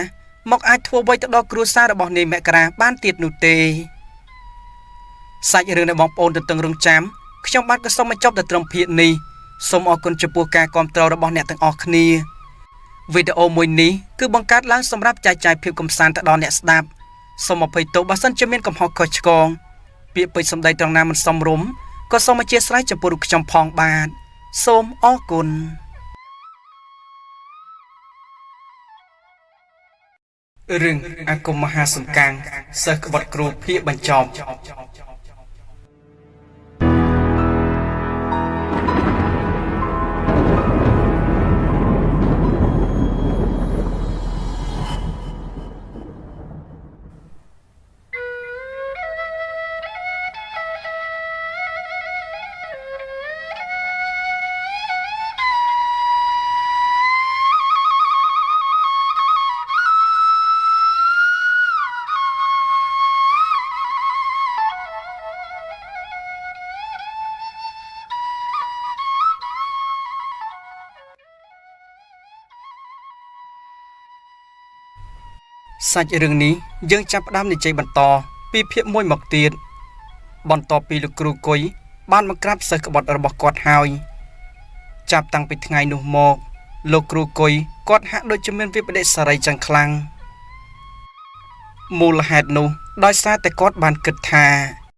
មកអាចធ្វើអ្វីទៅដល់គ្រួសាររបស់នាយមករាបានទៀតនោះទេសាច់រឿងដែលបងប្អូនទន្ទឹងរង់ចាំខ្ញុំបាទក៏សូមបញ្ចប់តែត្រឹមភាគនេះសូមអរគុណចំពោះការគាំទ្ររបស់អ្នកទាំងអស់គ្នាវីដេអូមួយនេះគឺបង្កើតឡើងសម្រាប់ចែកចាយភាពកម្សាន្តទៅដល់អ្នកស្ដាប់សូមអភ័យទោសបើសិនជាមានកំហុសខុសឆ្គងពាក្យពេចន៍សម្ដីត្រង់ណាមិនសមរម្យក៏សូមអធ្យាស្រ័យចំពោះរូបខ្ញុំផងបាទសូមអរគុណរឿងអាគមមហាសំកាំងសិស្សក្បត់គ្រូភាគបញ្ចប់សាច់រឿងនេះយើងចាប់ផ្ដើមនិយាយបន្តពីភាគមួយមកទៀតបន្ទាប់ពីលោកគ្រូគុយបានបង្ក្រាបសិស្សក្បត់របស់គាត់ហើយចាប់តាំងពីថ្ងៃនោះមកលោកគ្រូគុយគាត់ហាក់ដូចជាមានវិបដិសារីចឹងខ្លាំងមូលហេតុនោះដោយសារតែគាត់បានគិតថា